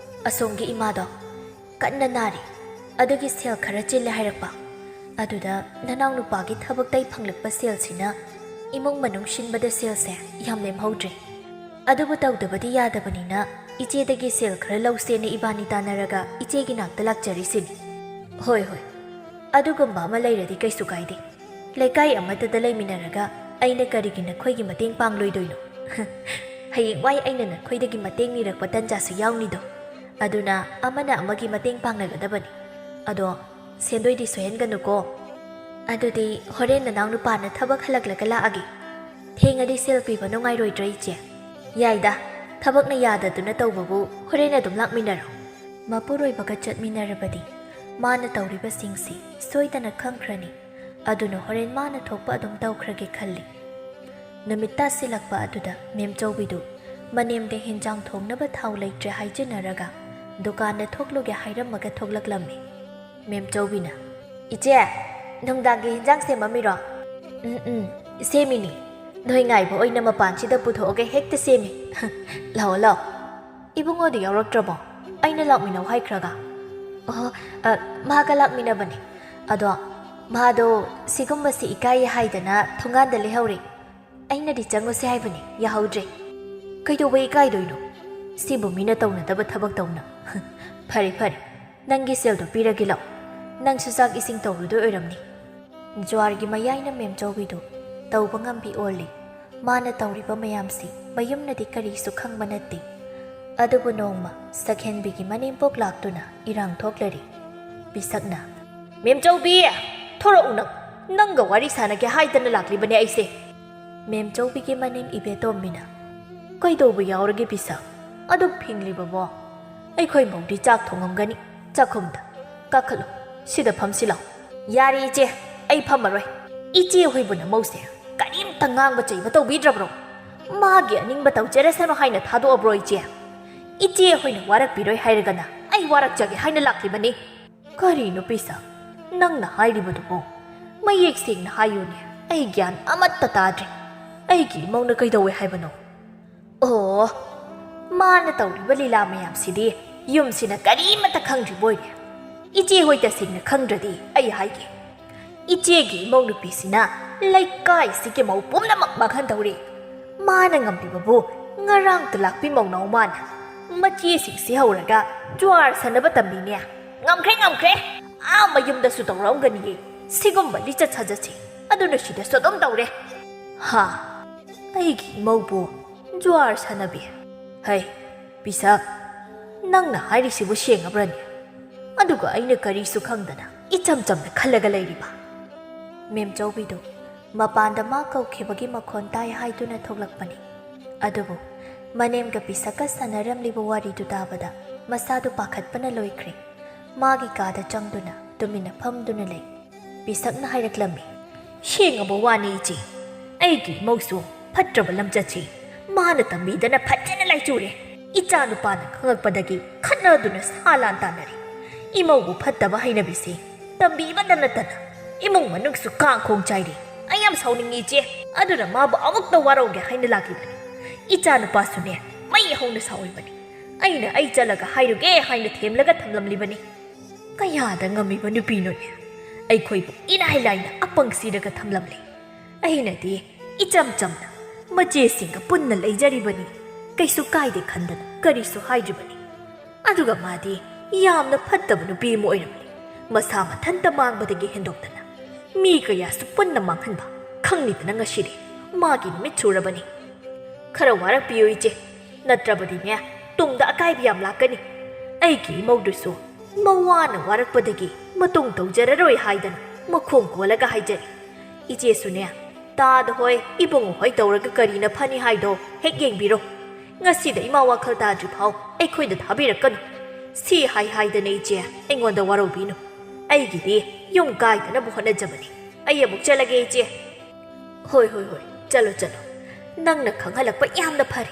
ꯑꯁꯣꯝꯒꯤ ꯏꯃꯥꯗꯣ ꯀꯟꯅ ꯅꯥꯔꯤ꯫ ꯑꯗꯨꯒꯤ ꯁꯦꯜ ꯈꯔ ꯆꯤꯜꯂꯦ ꯍꯥꯏꯔꯛꯄ꯫ ꯑꯗꯨꯗ ꯅꯅꯥꯎꯅꯨꯄꯥꯒꯤ ꯊꯕꯛꯇꯩ ꯐꯪꯂꯛꯄ ꯁꯦꯜꯁꯤꯅ ꯏꯃꯨꯡ ꯃꯅꯨꯡ ꯁꯤꯟꯕꯗ ꯁꯦꯜꯁꯦ ꯌꯥꯝ ꯂꯦꯝꯍꯧꯗ꯭ꯔꯦ꯫ ꯑꯗꯨꯕꯨ ꯇꯧꯗꯕꯗꯤ ꯌꯥꯗꯕꯅꯤꯅ ꯏꯆꯦꯗꯒꯤ ꯁꯦꯜ ꯈꯔ ꯂꯧꯁꯦꯅ ꯏꯕꯥꯅꯤ ꯇꯥꯟꯅꯔꯒ ꯏꯆꯦꯒꯤ ꯅꯥꯛꯇ ꯂꯥꯛꯆꯔꯤꯁꯤꯅꯤ꯫" "ꯍꯣꯏ, ꯍꯣꯏ, ꯑꯗꯨꯒꯨꯝꯕ ꯑꯃ ꯂꯩꯔꯗꯤ ꯀꯩꯁꯨ ꯀꯥꯏꯗꯦ꯫ ꯂꯩꯀꯥꯏ ꯑꯃꯠꯇꯗ ꯂꯩꯃꯤꯟꯅꯔꯒ ꯑꯩꯅ ꯀꯔꯤꯒꯤ ꯅꯈꯣꯏꯒꯤ ꯃꯇꯦꯡ ꯄꯥꯡꯂꯣꯏꯗꯣꯏꯅꯣ? ꯍꯌꯦꯡꯋꯥꯏ ꯑꯩꯅ ꯅꯈꯣꯏꯗꯒꯤ ꯃꯇꯦꯡ ꯅꯤꯔꯛꯄ ꯇꯟꯖꯥꯁꯨ ꯌꯥꯎꯅꯤꯗꯣ꯫ ꯑꯗꯨꯅ ꯑꯃꯅ ꯑꯃꯒꯤ ꯃꯇꯦꯡ ꯄꯥꯡꯅꯒꯗꯕꯅꯤ꯫ ꯑꯗꯣ ꯁꯦꯟꯗꯣꯏꯗꯤ ꯁꯣꯏꯍꯟꯒꯅꯨꯀꯣ꯫ ꯑꯗꯨꯗꯤ ꯍꯣꯔꯦꯟ ꯅꯅꯥꯎ ꯅꯨꯄꯥꯅ ꯊꯕꯛ ꯍꯜꯂꯛꯂꯒ ꯂꯥꯛꯑꯒꯦ꯫ ꯊꯦꯡꯉꯗꯤ ꯁꯦꯜ ꯄꯤꯕ ꯅꯨꯡꯉꯥꯏꯔꯣꯏꯗ꯭ꯔꯥ, ꯏꯆꯦ?" "ꯌꯥꯏꯗ, ꯊꯕꯛꯅ ꯌꯥꯗꯗꯨꯅ ꯇꯧꯕꯕꯨ ꯍꯣꯔꯦꯟ ꯑꯗꯨꯝ ꯂꯥꯛꯃꯤꯟꯅꯔꯣ꯫" ꯃꯄꯨꯔꯣꯏꯕꯒ ꯆꯠꯃꯤꯟꯅꯔꯕꯗꯤ ꯃꯥꯅ ꯇꯧꯔꯤꯕꯁꯤꯡꯁꯤ ꯁꯣꯏꯗꯅ ꯈꯪꯈ꯭ꯔꯅꯤ꯫ ꯑꯗꯨꯅ ꯍꯣꯔꯦꯟ ꯃꯥꯅ ꯊꯣꯛꯄ ꯑꯗꯨꯝ ꯇꯧꯈ꯭ꯔꯒꯦ ꯈꯜꯂꯤ꯫ ꯅꯨꯃꯤꯠ ꯇꯥꯁꯤꯜꯂꯛꯄ ꯑꯗꯨꯗ ꯃꯦꯝꯆꯧꯕꯤꯗꯨ ꯃꯅꯦꯝꯗ ꯍꯦꯟꯖꯥꯡ ꯊꯣꯡꯅꯕ ꯊꯥꯎ ꯂꯩꯇ꯭ꯔꯦ ꯍꯥꯏꯖꯤꯟꯅꯔꯒ ꯗꯨꯀꯥꯟꯗ ꯊꯣꯛꯂꯨꯒꯦ ꯍꯥꯏꯔꯝꯃꯒ ꯊꯣꯛꯂꯛꯂꯝꯃꯤ꯫ ꯃꯦꯝꯆꯧꯕꯤꯅ, "ꯏꯆꯦ, ꯅꯨꯡꯗꯥꯡꯒꯤ ꯍꯦꯟꯖꯥꯡ ꯁꯦꯝꯃꯝꯃꯤꯔꯣ?" "ꯎꯝ, ꯎꯝ, ꯁꯦꯝꯃꯤꯅꯤ꯫ ꯅꯣꯏ ꯉꯥꯏꯕ ꯑꯣꯏꯅ ꯃꯄꯥꯟꯁꯤꯗ ꯄꯨꯊꯣꯛꯑꯒ ꯍꯦꯛꯇ ꯁꯦꯝꯃꯤ꯫ ꯂꯥꯛꯑꯣ, ꯂꯥꯛꯑꯣ꯫" "ꯏꯕꯨꯡꯉꯣꯗꯤ ꯌꯥꯎꯔꯛꯇ꯭ꯔꯕꯣ? ꯑꯩꯅ ꯂꯥꯛꯃꯤꯟꯅꯧ ꯍꯥꯏꯈ꯭ꯔꯒ?" "ꯑꯣ, ꯑ, ꯃꯥꯒ ꯂꯥꯛꯃꯤꯟꯅꯕꯅꯦ꯫ ꯑꯗꯣ ꯃꯥꯗꯣ ꯁꯤꯒꯨꯝꯕꯁꯤ ꯏꯀꯥꯏꯌꯦ ꯍꯥꯏꯗꯅ ꯊꯣꯡꯒꯥꯟꯗ ꯂꯩꯍꯧꯔꯦ꯫ ꯑꯩꯅꯗꯤ ꯆꯪꯉꯨꯁꯦ ꯍꯥꯏꯕꯅꯦ, ꯌꯥꯍꯧꯗ꯭ꯔꯦ꯫" "ꯀꯩꯗꯧꯕ ꯏꯀꯥꯏꯗꯣꯏꯅꯣ? ꯁꯤꯕꯨ ꯃꯤꯅ ꯇꯧꯅꯗꯕ ꯊꯕꯛ ꯇꯧꯅ꯫" "ꯐꯔꯦ, ꯐꯔꯦ, ꯅꯪꯒꯤ ꯁꯦꯜꯗꯣ ꯄꯤꯔꯒꯦ ꯂꯥꯛꯑꯣ꯫ ꯅꯪꯁꯨ ꯆꯥꯛ ꯏꯁꯤꯡ ꯇꯧꯔꯨꯗꯣꯏ ꯑꯣꯏꯔꯝꯅꯤ꯫" ꯖ꯭ꯋꯥꯔꯒꯤ ꯃꯌꯥꯏꯅ ꯃꯦꯝꯆꯧꯕꯤꯗꯨ ꯇꯧꯕ ꯉꯝꯕꯤ ꯑꯣꯜꯂꯤ꯫ ꯃꯥꯅ ꯇꯧꯔꯤꯕ ꯃꯌꯥꯝꯁꯤ ꯃꯌꯨꯝꯅꯗꯤ ꯀꯔꯤꯁꯨ ꯈꯪꯕ ꯅꯠꯇꯦ꯫ ꯑꯗꯨꯕꯨ ꯅꯣꯡꯃ ꯁꯛꯍꯦꯟꯕꯤꯒꯤ ꯃꯅꯦꯝꯄꯣꯛ ꯂꯥꯛꯇꯨꯅ ꯏꯔꯥꯡ ꯊꯣꯛꯂꯔꯤ꯫ ꯄꯤꯁꯛꯅ, "ꯃꯦꯝꯆꯧꯕꯤ, ꯊꯣꯔꯛꯎ ꯅꯪ꯫ ꯅꯪꯒ ꯋꯥꯔꯤ ꯁꯥꯟꯅꯒꯦ ꯍꯥꯏꯗꯅ ꯂꯥꯛꯂꯤꯕꯅꯦ ꯑꯩꯁꯦ꯫" ꯃꯦꯝꯆꯧꯕꯤꯒꯤ ꯃꯅꯦꯝ ꯏꯕꯦꯇꯣꯝꯕꯤꯅ, "ꯀꯩꯗꯧꯕ ꯌꯥꯎꯔꯒꯦ ꯄꯤꯁꯛ? ꯑꯗꯨꯛ ꯐꯤꯡꯂꯤꯕꯕꯣ? ꯑꯩꯈꯣꯏ ꯃꯧꯗꯤ ꯆꯥꯛ ꯊꯣꯡꯉꯝꯒꯅꯤ꯫ ꯆꯥꯛꯈꯨꯝꯗ ꯀꯥꯈꯠꯂꯨ, ꯁꯤꯗ ꯐꯝꯁꯤ ꯂꯥꯎ꯫" "ꯌꯥꯔꯦ ꯏꯆꯦ, ꯑꯩ ꯐꯝꯃꯔꯣꯏ꯫" "ꯏꯆꯦ ꯍꯣꯏꯕꯨ ꯅꯃꯧꯁꯦ ꯀꯔꯤꯝꯇ ꯉꯥꯡꯕ ꯆꯩꯕ ꯇꯧꯕꯤꯗ꯭ꯔꯕ꯭ꯔꯣ? ꯃꯥꯒꯤ ꯑꯅꯤꯡꯕ ꯇꯧꯖꯔꯁꯅꯨ ꯍꯥꯏꯅ ꯊꯥꯗꯣꯛꯑꯕ꯭ꯔꯣ ꯏꯆꯦ? ꯏꯆꯦ ꯍꯣꯏꯅ ꯋꯥꯔꯛꯄꯤꯔꯣꯏ ꯍꯥꯏꯔꯒꯅ ꯑꯩ ꯋꯥꯔꯛꯆꯒꯦ ꯍꯥꯏꯅ ꯂꯥꯛꯂꯤꯕꯅꯤ꯫ ꯀꯔꯤꯅꯣ ꯄꯤꯁꯛ, ꯅꯪꯅ ꯍꯥꯏꯔꯤꯕꯗꯨꯕꯨ? ꯃꯌꯦꯛ ꯁꯦꯡꯅ ꯍꯥꯏꯌꯨꯅꯦ, ꯑꯩ ꯒ꯭ꯌꯥꯟ ꯑꯃꯠꯇ ꯇꯥꯗ꯭ꯔꯦ꯫ ꯑꯩꯒꯤ ꯏꯃꯧꯅ ꯀꯩꯗꯧꯋꯦ ꯍꯥꯏꯕꯅꯣ? ꯑꯣ, ꯃꯥꯅ ꯇꯧꯔꯤꯕ ꯂꯤꯂꯥ ꯃꯌꯥꯝꯁꯤꯗꯤ ꯌꯨꯝꯁꯤꯅ ꯀꯔꯤꯃꯠꯇ ꯈꯪꯗ꯭ꯔꯤꯕ ꯑꯣꯏꯔꯦ꯫ ꯏꯆꯦ ꯍꯣꯏ ꯇꯁꯦꯡꯅ ꯈꯪꯗ꯭ꯔꯗꯤ ꯑꯩ ꯍꯥꯏꯒꯦ꯫ ꯏꯆꯦꯒꯤ ꯏꯃꯧ ꯅꯨꯄꯤꯁꯤꯅ ꯂꯩꯀꯥꯏꯁꯤꯒꯤ ꯃꯧ ꯄꯨꯝꯅꯃꯛ ꯃꯥꯡꯍꯟꯗꯧꯔꯦ꯫ ꯃꯥꯅ ꯉꯝꯂꯤꯕꯕꯨ ꯉꯔꯥꯡ ꯇꯂꯥꯛꯄꯤ ꯃꯧꯅꯥꯎ ꯃꯥꯅ ꯃꯆꯦꯁꯤꯡꯁꯤ ꯍꯧꯔꯒ ꯖ꯭ꯋꯥꯔ ꯁꯥꯟꯅꯕ ꯇꯝꯕꯤꯅꯦ꯫ ꯉꯝꯈ꯭ꯔꯦ, ꯉꯝꯈ꯭ꯔꯦ꯫ ꯑꯥ ꯃꯌꯨꯝꯗꯁꯨ ꯇꯧꯔꯛꯑꯝꯒꯅꯤꯌꯦ ꯁꯤꯒꯨꯝꯕ ꯂꯤꯆꯠ ꯁꯥꯖꯠꯁꯦ꯫ ꯑꯗꯨꯅ ꯁꯤꯗꯁꯨ ꯑꯗꯨꯝ ꯇꯧꯔꯦ꯫ ꯍꯥ? ꯑꯩꯒꯤ ꯏꯃꯧꯕꯨ ꯖ꯭ꯋꯥꯔ ꯁꯥꯟꯅꯕꯤ? ꯍꯩ, ꯄꯤꯁꯛ, ꯅꯪꯅ ꯍꯥꯏꯔꯤꯁꯤꯕꯨ ꯁꯦꯡꯉꯕ꯭ꯔꯅꯦ? ꯑꯗꯨꯒ ꯑꯩꯅ ꯀꯔꯤꯁꯨ ꯈꯪꯗꯅ ꯏꯆꯝ ꯆꯝꯅ ꯈꯜꯂꯒ ꯂꯩꯔꯤꯕ꯫ ꯃꯦꯝꯆꯧꯕꯤꯗꯨ ꯃꯄꯥꯟꯗ ꯃꯥ ꯀꯧꯈꯤꯕꯒꯤ ꯃꯈꯣꯟ ꯇꯥꯏ ꯍꯥꯏꯗꯨꯅ ꯊꯣꯛꯂꯛꯄꯅꯤ꯫ ꯑꯗꯨꯕꯨ ꯃꯅꯦꯝꯒ ꯄꯤꯁꯛꯀ ꯁꯥꯟꯅꯔꯝꯂꯤꯕ ꯋꯥꯔꯤꯗꯨ ꯇꯥꯕꯗ ꯃꯁꯥꯗꯨ ꯄꯥꯈꯠꯄꯅ ꯂꯣꯏꯈ꯭ꯔꯦ꯫ ꯃꯥꯒꯤ ꯀꯥꯗ ꯆꯪꯗꯨꯅ ꯇꯨꯃꯤꯟꯅ ꯐꯝꯗꯨꯅ ꯂꯩ꯫ ꯄꯤꯁꯛꯅ ꯍꯥꯏꯔꯛꯂꯝꯃꯤ, "ꯁꯦꯡꯉꯕ ꯋꯥꯅꯤ ꯏꯆꯦ, ꯑꯩꯒꯤ ꯏꯃꯧꯁꯨ ꯐꯠꯇ꯭ꯔꯕ ꯂꯝꯆꯠꯁꯤ ꯃꯥꯅ ꯇꯝꯕꯤꯗꯅ ꯐꯖꯅ ꯂꯥꯏꯆꯨꯔꯦ꯫ ꯏꯆꯥ ꯅꯨꯄꯥꯅ ꯈꯪꯉꯛꯄꯗꯒꯤ ꯈꯠꯅꯗꯨꯅ ꯁꯥ ꯂꯥꯟ ꯇꯥꯟꯅꯔꯦ꯫ ꯏꯃꯧꯕꯨ ꯐꯠꯇꯕ ꯍꯩꯅꯕꯤꯁꯦ ꯇꯝꯕꯤꯕꯗ ꯅꯠꯇꯅ ꯏꯃꯨꯡ ꯃꯅꯨꯡꯁꯨ ꯀꯥꯡꯈꯣꯡ ꯆꯥꯏꯔꯦ꯫ ꯑꯩ ꯌꯥꯝ ꯁꯥꯎꯅꯤꯡꯉꯤ ꯏꯆꯦ, ꯑꯗꯨꯅ ꯃꯥꯕꯨ ꯑꯃꯨꯛꯇ ꯋꯥꯔꯧꯒꯦ ꯍꯥꯏꯅ ꯂꯥꯛꯂꯤꯕꯅꯤ꯫ ꯏꯆꯥ ꯅꯨꯄꯥꯁꯨꯅꯦ ꯃꯩ ꯍꯧꯅ ꯁꯥꯎꯔꯤꯕꯅꯤ꯫ ꯑꯩꯅ ꯑꯩ ꯆꯠꯂꯒ ꯍꯥꯏꯔꯨꯒꯦ ꯍꯥꯏꯅ ꯊꯦꯝꯂꯒ ꯊꯝꯂꯝꯂꯤꯕꯅꯤ꯫ ꯀꯌꯥꯗ ꯉꯝꯃꯤꯕ ꯅꯨꯄꯤꯅꯣꯅꯦ? ꯑꯩꯈꯣꯏꯕꯨ ꯏꯔꯥꯏ ꯂꯥꯏꯅ ꯑꯄꯪ ꯁꯤꯔꯒ ꯊꯝꯂꯝꯂꯦ꯫ ꯑꯩꯅꯗꯤ ꯏꯆꯝ ꯆꯝꯅ ꯃꯆꯦꯁꯤꯡꯒ ꯄꯨꯟꯅ ꯂꯩꯖꯔꯤꯕꯅꯤ, ꯀꯩꯁꯨ ꯀꯥꯏꯗꯦ ꯈꯟꯗꯅ ꯀꯔꯤꯁꯨ ꯍꯥꯏꯗ꯭ꯔꯤꯕꯅꯤ꯫ ꯑꯗꯨꯒ ꯃꯥꯗꯤ ꯌꯥꯝꯅ ꯐꯠꯇꯕ ꯅꯨꯄꯤ ꯑꯃ ꯑꯣꯏꯔꯝꯂꯦ꯫ ꯃꯁꯥ ꯃꯊꯟꯇ ꯃꯥꯡꯕꯗꯒꯤ ꯍꯦꯟꯗꯣꯛꯇꯅ ꯃꯤ ꯀꯌꯥꯁꯨ ꯄꯨꯟꯅ ꯃꯥꯡꯍꯟꯕ ꯈꯪꯂꯤꯗꯅ ꯉꯁꯤꯗꯤ ꯃꯥꯒꯤ ꯅꯨꯃꯤꯠ ꯁꯨꯔꯕꯅꯤ꯫ ꯈꯔ ꯋꯥꯔꯛꯄꯤꯌꯨ ꯏꯆꯦ, ꯅꯠꯇ꯭ꯔꯕꯗꯤꯅꯦ ꯇꯨꯡꯗ ꯑꯀꯥꯏꯕ ꯌꯥꯝ ꯂꯥꯛꯀꯅꯤ꯫ ꯑꯩꯒꯤ ꯏꯃꯧꯗꯨꯁꯨ ꯃꯋꯥꯅ ꯋꯥꯔꯛꯄꯗꯒꯤ ꯃꯇꯨꯡ ꯇꯧꯖꯔꯔꯣꯏ ꯍꯥꯏꯗꯅ ꯃꯈꯣꯡ ꯀꯣꯜꯂꯒ ꯍꯥꯏꯖꯔꯤ꯫ ꯏꯆꯦꯁꯨꯅꯦ ꯇꯥꯗ ꯍꯣꯏ ꯏꯕꯨꯡꯉꯣ ꯍꯣꯏ ꯇꯧꯔꯒ ꯀꯔꯤꯅ ꯐꯅꯤ ꯍꯥꯏꯗꯣ ꯍꯦꯛ ꯌꯦꯡꯕꯤꯔꯣ꯫ ꯉꯁꯤꯗ ꯏꯃꯥ ꯋꯥꯈꯜ ꯇꯥꯗ꯭ꯔꯤ ꯐꯥꯎ ꯑꯩꯈꯣꯏꯗ ꯊꯥꯕꯤꯔꯛꯀꯅꯨ꯫ ꯁꯤ ꯍꯥꯏ ꯍꯥꯏꯗꯅ ꯏꯆꯦ ꯑꯩꯉꯣꯟꯗ ꯋꯥꯔꯧꯕꯤꯅꯨ꯫ ꯑꯩꯒꯤꯗꯤ ꯌꯨꯝ ꯀꯥꯏꯗꯅꯕ ꯍꯣꯠꯅꯖꯕꯅꯤ꯫ ꯑꯩ ꯑꯃꯨꯛ ꯆꯠꯂꯒꯦ ꯏꯆꯦ꯫ ꯍꯣꯏ, ꯍꯣꯏ, ꯍꯣꯏ, ꯆꯠꯂꯣ, ꯆꯠꯂꯣ꯫ ꯅꯪꯅ ꯈꯪꯍꯜꯂꯛꯄ ꯌꯥꯝꯅ ꯐꯔꯦ꯫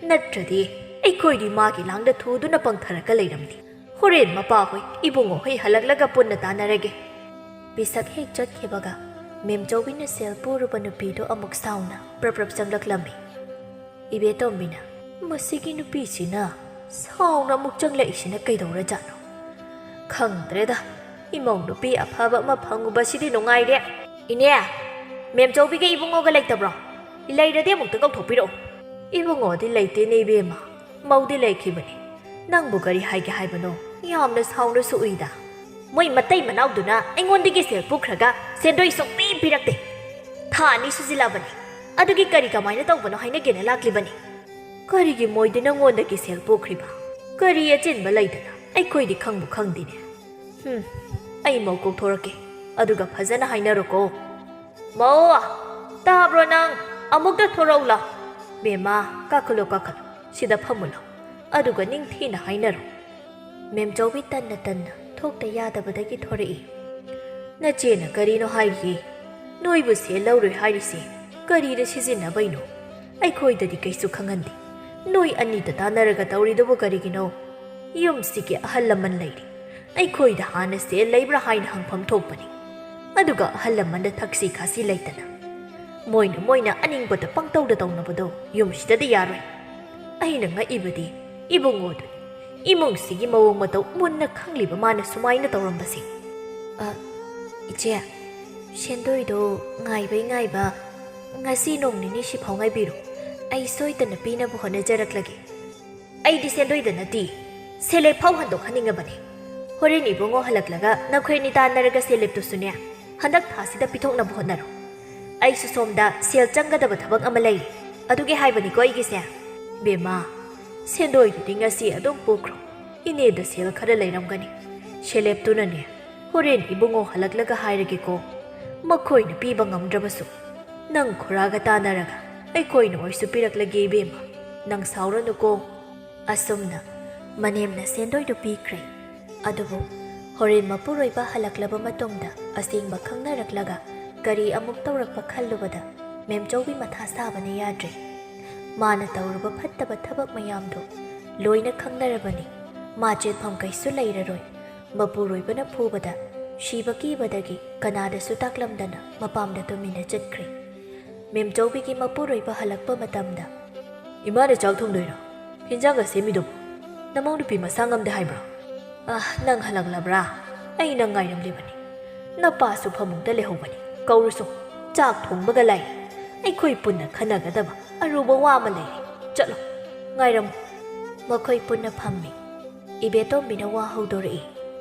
ꯅꯠꯇ꯭ꯔꯗꯤ ꯑꯩꯈꯣꯏꯗꯤ ꯃꯥꯒꯤ ꯂꯥꯡꯗ ꯊꯨꯗꯨꯅ ꯄꯪꯊꯔꯒ ꯂꯩꯔꯝꯅꯤ꯫ ꯍꯣꯔꯦꯟ ꯃꯄꯥꯍꯣꯏ, ꯏꯕꯨꯡꯉꯣꯍꯣꯏ ꯍꯜꯂꯛꯂꯒ ꯄꯨꯟꯅ ꯇꯥꯟꯅꯔꯒꯦ꯫ ꯄꯤꯁꯛ ꯍꯦꯛ ꯆꯠꯈꯤꯕꯒ ꯃꯦꯝꯆꯧꯕꯤꯅ ꯁꯦꯜ ꯄꯨꯔꯨꯕ ꯅꯨꯄꯤꯗꯨ ꯑꯃꯨꯛ ꯁꯥꯎꯅ ꯄ꯭ꯔꯞ ꯄ꯭ꯔꯞ ꯆꯪꯂꯛꯂꯝꯃꯤ꯫ ꯏꯕꯦꯇꯣꯝꯕꯤꯅ, "ꯃꯁꯤꯒꯤ ꯅꯨꯄꯤꯁꯤꯅ ꯁꯥꯎꯅ ꯑꯃꯨꯛ ꯆꯪꯂꯛꯏꯁꯤꯅ ꯀꯩꯗꯧꯔꯖꯥꯠꯅꯣ? ꯈꯪꯗ꯭ꯔꯦꯗ, ꯏꯃꯧ ꯅꯨꯄꯤ ꯑꯐꯕ ꯑꯃ ꯐꯪꯉꯨꯕꯁꯤꯗꯤ ꯅꯨꯡꯉꯥꯏꯔꯦ꯫ ꯏꯅꯦ, ꯃꯦꯝꯆꯧꯕꯤꯒ ꯏꯕꯨꯡꯉꯣꯒ ꯂꯩꯇꯕ꯭ꯔꯣ? ꯂꯩꯔꯗꯤ ꯑꯃꯨꯛꯇ ꯀꯧꯊꯣꯛꯄꯤꯔꯛꯑꯣ꯫" "ꯏꯕꯨꯡꯉꯣꯗꯤ ꯂꯩꯇꯦꯅꯦ ꯏꯕꯦꯝꯃ, ꯃꯧꯗꯤ ꯂꯩꯈꯤꯕꯅꯤ꯫ ꯅꯪꯕꯨ ꯀꯔꯤ ꯍꯥꯏꯒꯦ ꯍꯥꯏꯕꯅꯣ? ꯌꯥꯝꯅ ꯁꯥꯎꯅꯁꯨ ꯎꯏꯗ꯫ ꯃꯣꯏ ꯃꯇꯩ ꯃꯅꯥꯎꯗꯨꯅ ꯑꯩꯉꯣꯟꯗꯒꯤ ꯁꯦꯜ ꯄꯨꯈ꯭ꯔꯒ ꯁꯦꯟꯗꯣꯏ ꯁꯨꯡꯄꯤ ꯄꯤꯔꯛꯇꯦ꯫ ꯊꯥ ꯑꯅꯤ ꯁꯨꯖꯤꯜꯂꯛꯑꯕꯅꯤ꯫ ꯑꯗꯨꯒꯤ ꯀꯔꯤ ꯀꯃꯥꯏꯅ ꯇꯧꯕꯅꯣ ꯍꯥꯏꯅꯒꯦꯅ ꯂꯥꯛꯂꯤꯕꯅꯤ꯫" "ꯀꯔꯤꯒꯤ ꯃꯣꯏꯗꯤ ꯅꯪꯉꯣꯟꯗꯒꯤ ꯁꯦꯜ ꯄꯨꯈ꯭ꯔꯤꯕ? ꯀꯔꯤ ꯑꯆꯤꯟꯕ ꯂꯩꯗꯅ? ꯑꯩꯈꯣꯏꯗꯤ ꯈꯪꯕꯨ ꯈꯪꯗꯦꯅꯦ꯫" "ꯍꯨꯝ, ꯑꯩ ꯃꯧ ꯀꯧꯊꯣꯔꯛꯀꯦ, ꯑꯗꯨꯒ ꯐꯖꯅ ꯍꯥꯏꯅꯔꯣꯀꯣ꯫" "ꯃꯧ, ꯇꯥꯕ꯭ꯔꯣ ꯅꯪ? ꯑꯃꯨꯛꯇ ꯊꯣꯔꯛꯎ ꯂꯥꯎ꯫" "ꯕꯦꯝꯃ, ꯀꯥꯈꯠꯂꯣ, ꯀꯥꯈꯠꯂꯣ, ꯁꯤꯗ ꯐꯝꯃꯨ ꯂꯥꯎ, ꯑꯗꯨꯒ ꯅꯤꯡꯊꯤꯅ ꯍꯥꯏꯅꯔꯣ꯫" ꯃꯦꯝꯆꯧꯕꯤ ꯇꯟꯅ ꯇꯟꯅ ꯊꯣꯛꯇ ꯌꯥꯗꯕꯗꯒꯤ ꯊꯣꯔꯛꯏ꯫ "ꯅꯆꯦꯅ ꯀꯔꯤꯅꯣ ꯍꯥꯏꯔꯤꯌꯦ? ꯅꯣꯏꯕꯨ ꯁꯦꯜ ꯂꯧꯔꯣꯏ ꯍꯥꯏꯔꯤꯁꯦ ꯀꯔꯤꯗ ꯁꯤꯖꯤꯟꯅꯕꯩꯅꯣ? ꯑꯩꯈꯣꯏꯗꯗꯤ ꯀꯩꯁꯨ ꯈꯪꯍꯟꯗꯦ꯫ ꯅꯣꯏ ꯑꯅꯤꯗ ꯇꯥꯟꯅꯔꯒ ꯇꯧꯔꯤꯗꯨꯕꯨ ꯀꯔꯤꯒꯤꯅꯣ? ꯌꯨꯝꯁꯤꯒꯤ ꯑꯍꯜ ꯂꯃꯟ ꯂꯩꯔꯤ꯫ ꯑꯩꯈꯣꯏꯗ ꯍꯥꯟꯅ ꯁꯦꯜ ꯂꯩꯕ꯭ꯔꯥ ꯍꯥꯏꯅ ꯍꯪꯐꯝ ꯊꯣꯛꯄꯅꯤ꯫ ꯑꯗꯨꯒ ꯑꯍꯜ ꯂꯃꯟꯗ ꯊꯛꯁꯤ ꯈꯥꯁꯤ ꯂꯩꯇꯅ ꯃꯣꯏꯅ, ꯃꯣꯏꯅ ꯑꯅꯤꯡꯕꯗ ꯄꯪꯇꯧꯗ ꯇꯧꯅꯕꯗꯣ ꯌꯨꯝꯁꯤꯗꯗꯤ ꯌꯥꯔꯣꯏ꯫" ꯑꯩꯅ ꯉꯛꯏꯕꯗꯤ ꯏꯕꯨꯡꯉꯣꯗꯨꯅꯤ꯫ ꯏꯃꯨꯡꯁꯤꯒꯤ ꯃꯑꯣꯡ ꯃꯇꯧ ꯃꯨꯟꯅ ꯈꯪꯂꯤꯕ ꯃꯥꯅ ꯁꯨꯃꯥꯏꯅ ꯇꯧꯔꯝꯕꯁꯦ꯫ "ꯑ, ꯏꯆꯦ, ꯁꯦꯟꯗꯣꯏꯗꯣ ꯉꯥꯏꯕꯩ ꯉꯥꯏꯕ, ꯉꯁꯤ ꯅꯣꯡ ꯅꯤꯅꯤ ꯁꯤꯐꯥꯎ ꯉꯥꯏꯕꯤꯔꯣ꯫ ꯑꯩ ꯁꯣꯏꯗꯅ ꯄꯤꯅꯕ ꯍꯣꯠꯅꯖꯔꯛꯂꯒꯦ꯫" "ꯑꯩꯗꯤ ꯁꯦꯟꯗꯣꯏꯗ ꯅꯠꯇꯦ, ꯁꯦꯂꯦꯞ ꯐꯥꯎ ꯍꯟꯗꯣꯛꯍꯟꯅꯤꯡꯉꯕꯅꯤ꯫ ꯍꯣꯔꯦꯟ ꯏꯕꯨꯡꯉꯣ ꯍꯜꯂꯛꯂꯒ ꯅꯈꯣꯏ ꯑꯅꯤ ꯇꯥꯟꯅꯔꯒ ꯁꯦꯂꯦꯞꯇꯨꯁꯨꯅꯦ, ꯍꯟꯗꯛ ꯊꯥꯁꯤꯗ ꯄꯤꯊꯣꯛꯅꯕ ꯍꯣꯠꯅꯔꯣ꯫ ꯑꯩꯁꯨ ꯁꯣꯝꯗ ꯁꯦꯜ ꯆꯪꯒꯗꯕ ꯊꯕꯛ ꯑꯃ ꯂꯩ, ꯑꯗꯨꯒꯤ ꯍꯥꯏꯕꯅꯤꯀꯣ ꯑꯩꯒꯤꯁꯦ꯫" "ꯕꯦꯝꯃ, ꯁꯦꯟꯗꯣꯏꯗꯨꯗꯤ ꯉꯁꯤ ꯑꯗꯨꯝ ꯄꯨꯈ꯭ꯔꯣ꯫ ꯏꯅꯦꯗ ꯁꯦꯜ ꯈꯔ ꯂꯩꯔꯝꯒꯅꯤ꯫ ꯁꯦꯂꯦꯞꯇꯨꯅꯅꯦ, ꯍꯣꯔꯦꯟ ꯏꯕꯨꯡꯉꯣ ꯍꯜꯂꯛꯂꯒ ꯍꯥꯏꯔꯒꯦꯀꯣ꯫ ꯃꯈꯣꯏꯅ ꯄꯤꯕ ꯉꯝꯗ꯭ꯔꯕꯁꯨ ꯅꯪ ꯈꯨꯔꯥꯒ ꯇꯥꯟꯅꯔꯒ ꯑꯩꯈꯣꯏꯅ ꯑꯣꯏꯁꯨ ꯄꯤꯔꯛꯂꯒꯦ ꯏꯕꯦꯝꯃ꯫ ꯅꯪ ꯁꯥꯎꯔꯅꯨꯀꯣ꯫" ꯑꯁꯨꯝꯅ ꯃꯅꯦꯝꯅ ꯁꯦꯟꯗꯣꯏꯗꯨ ꯄꯤꯈ꯭ꯔꯦ꯫ ꯑꯗꯨꯕꯨ ꯍꯣꯔꯦꯟ ꯃꯄꯨꯔꯣꯏꯕ ꯍꯜꯂꯛꯂꯕ ꯃꯇꯨꯡꯗ ꯑꯁꯦꯡꯕ ꯈꯪꯅꯔꯛꯂꯒ ꯀꯔꯤ ꯑꯃꯨꯛ ꯇꯧꯔꯛꯄ ꯈꯜꯂꯨꯕꯗ ꯃꯦꯝꯆꯧꯕꯤ ꯃꯊꯥ ꯁꯥꯕꯅ ꯌꯥꯗ꯭ꯔꯦ꯫ ꯃꯥꯅ ꯇꯧꯔꯨꯕ ꯐꯠꯇꯕ ꯊꯕꯛ ꯃꯌꯥꯝꯗꯣ ꯂꯣꯏꯅ ꯈꯪꯅꯔꯕꯅꯤ꯫ ꯃꯥ ꯆꯦꯟꯐꯝ ꯀꯩꯁꯨ ꯂꯩꯔꯔꯣꯏ꯫ ꯃꯄꯨꯔꯣꯏꯕꯅ ꯐꯨꯕꯗ ꯁꯤꯕ ꯀꯤꯕꯗꯒꯤ ꯀꯅꯥꯗꯁꯨ ꯇꯥꯛꯂꯝꯗꯅ ꯃꯄꯥꯝꯗ ꯇꯨꯃꯤꯟꯅ ꯆꯠꯈ꯭ꯔꯦ꯫ ꯃꯦꯝꯆꯧꯕꯤꯒꯤ ꯃꯄꯨꯔꯣꯏꯕ ꯍꯜꯂꯛꯄ ꯃꯇꯝꯗ, "ꯏꯃꯥꯅ ꯆꯥꯛ ꯊꯣꯡꯗꯣꯏꯔꯣ? ꯍꯤꯟꯖꯥꯡꯒ ꯁꯦꯝꯃꯤꯗꯨꯕꯨ? ꯅꯃꯧ ꯅꯨꯄꯤ ꯃꯁꯥ ꯉꯝꯗꯦ ꯍꯥꯏꯕ꯭ꯔꯣ?" "ꯑꯥ, ꯅꯪ ꯍꯜꯂꯛꯂꯕ꯭ꯔꯥ? ꯑꯩ ꯅꯪ ꯉꯥꯏꯔꯝꯂꯤꯕꯅꯤ꯫ ꯅꯄꯥꯁꯨ ꯐꯃꯨꯡꯗ ꯂꯩꯍꯧꯕꯅꯤ꯫ ꯀꯧꯔꯨꯁꯨ, ꯆꯥꯛ ꯊꯣꯡꯕꯒ ꯂꯥꯏꯔꯤ꯫ ꯑꯩꯈꯣꯏ ꯄꯨꯟꯅ ꯈꯟꯅꯒꯗꯕ ꯑꯔꯨꯕ ꯋꯥ ꯑꯃ ꯂꯩꯔꯤ꯫ ꯆꯠꯂꯣ, ꯉꯥꯏꯔꯝꯃꯨ꯫" ꯃꯈꯣꯏ ꯄꯨꯟꯅ ꯐꯝꯃꯤ꯫ ꯏꯕꯦꯇꯣꯝꯕꯤꯅ ꯋꯥ ꯍꯧꯗꯣꯔꯛꯏ꯫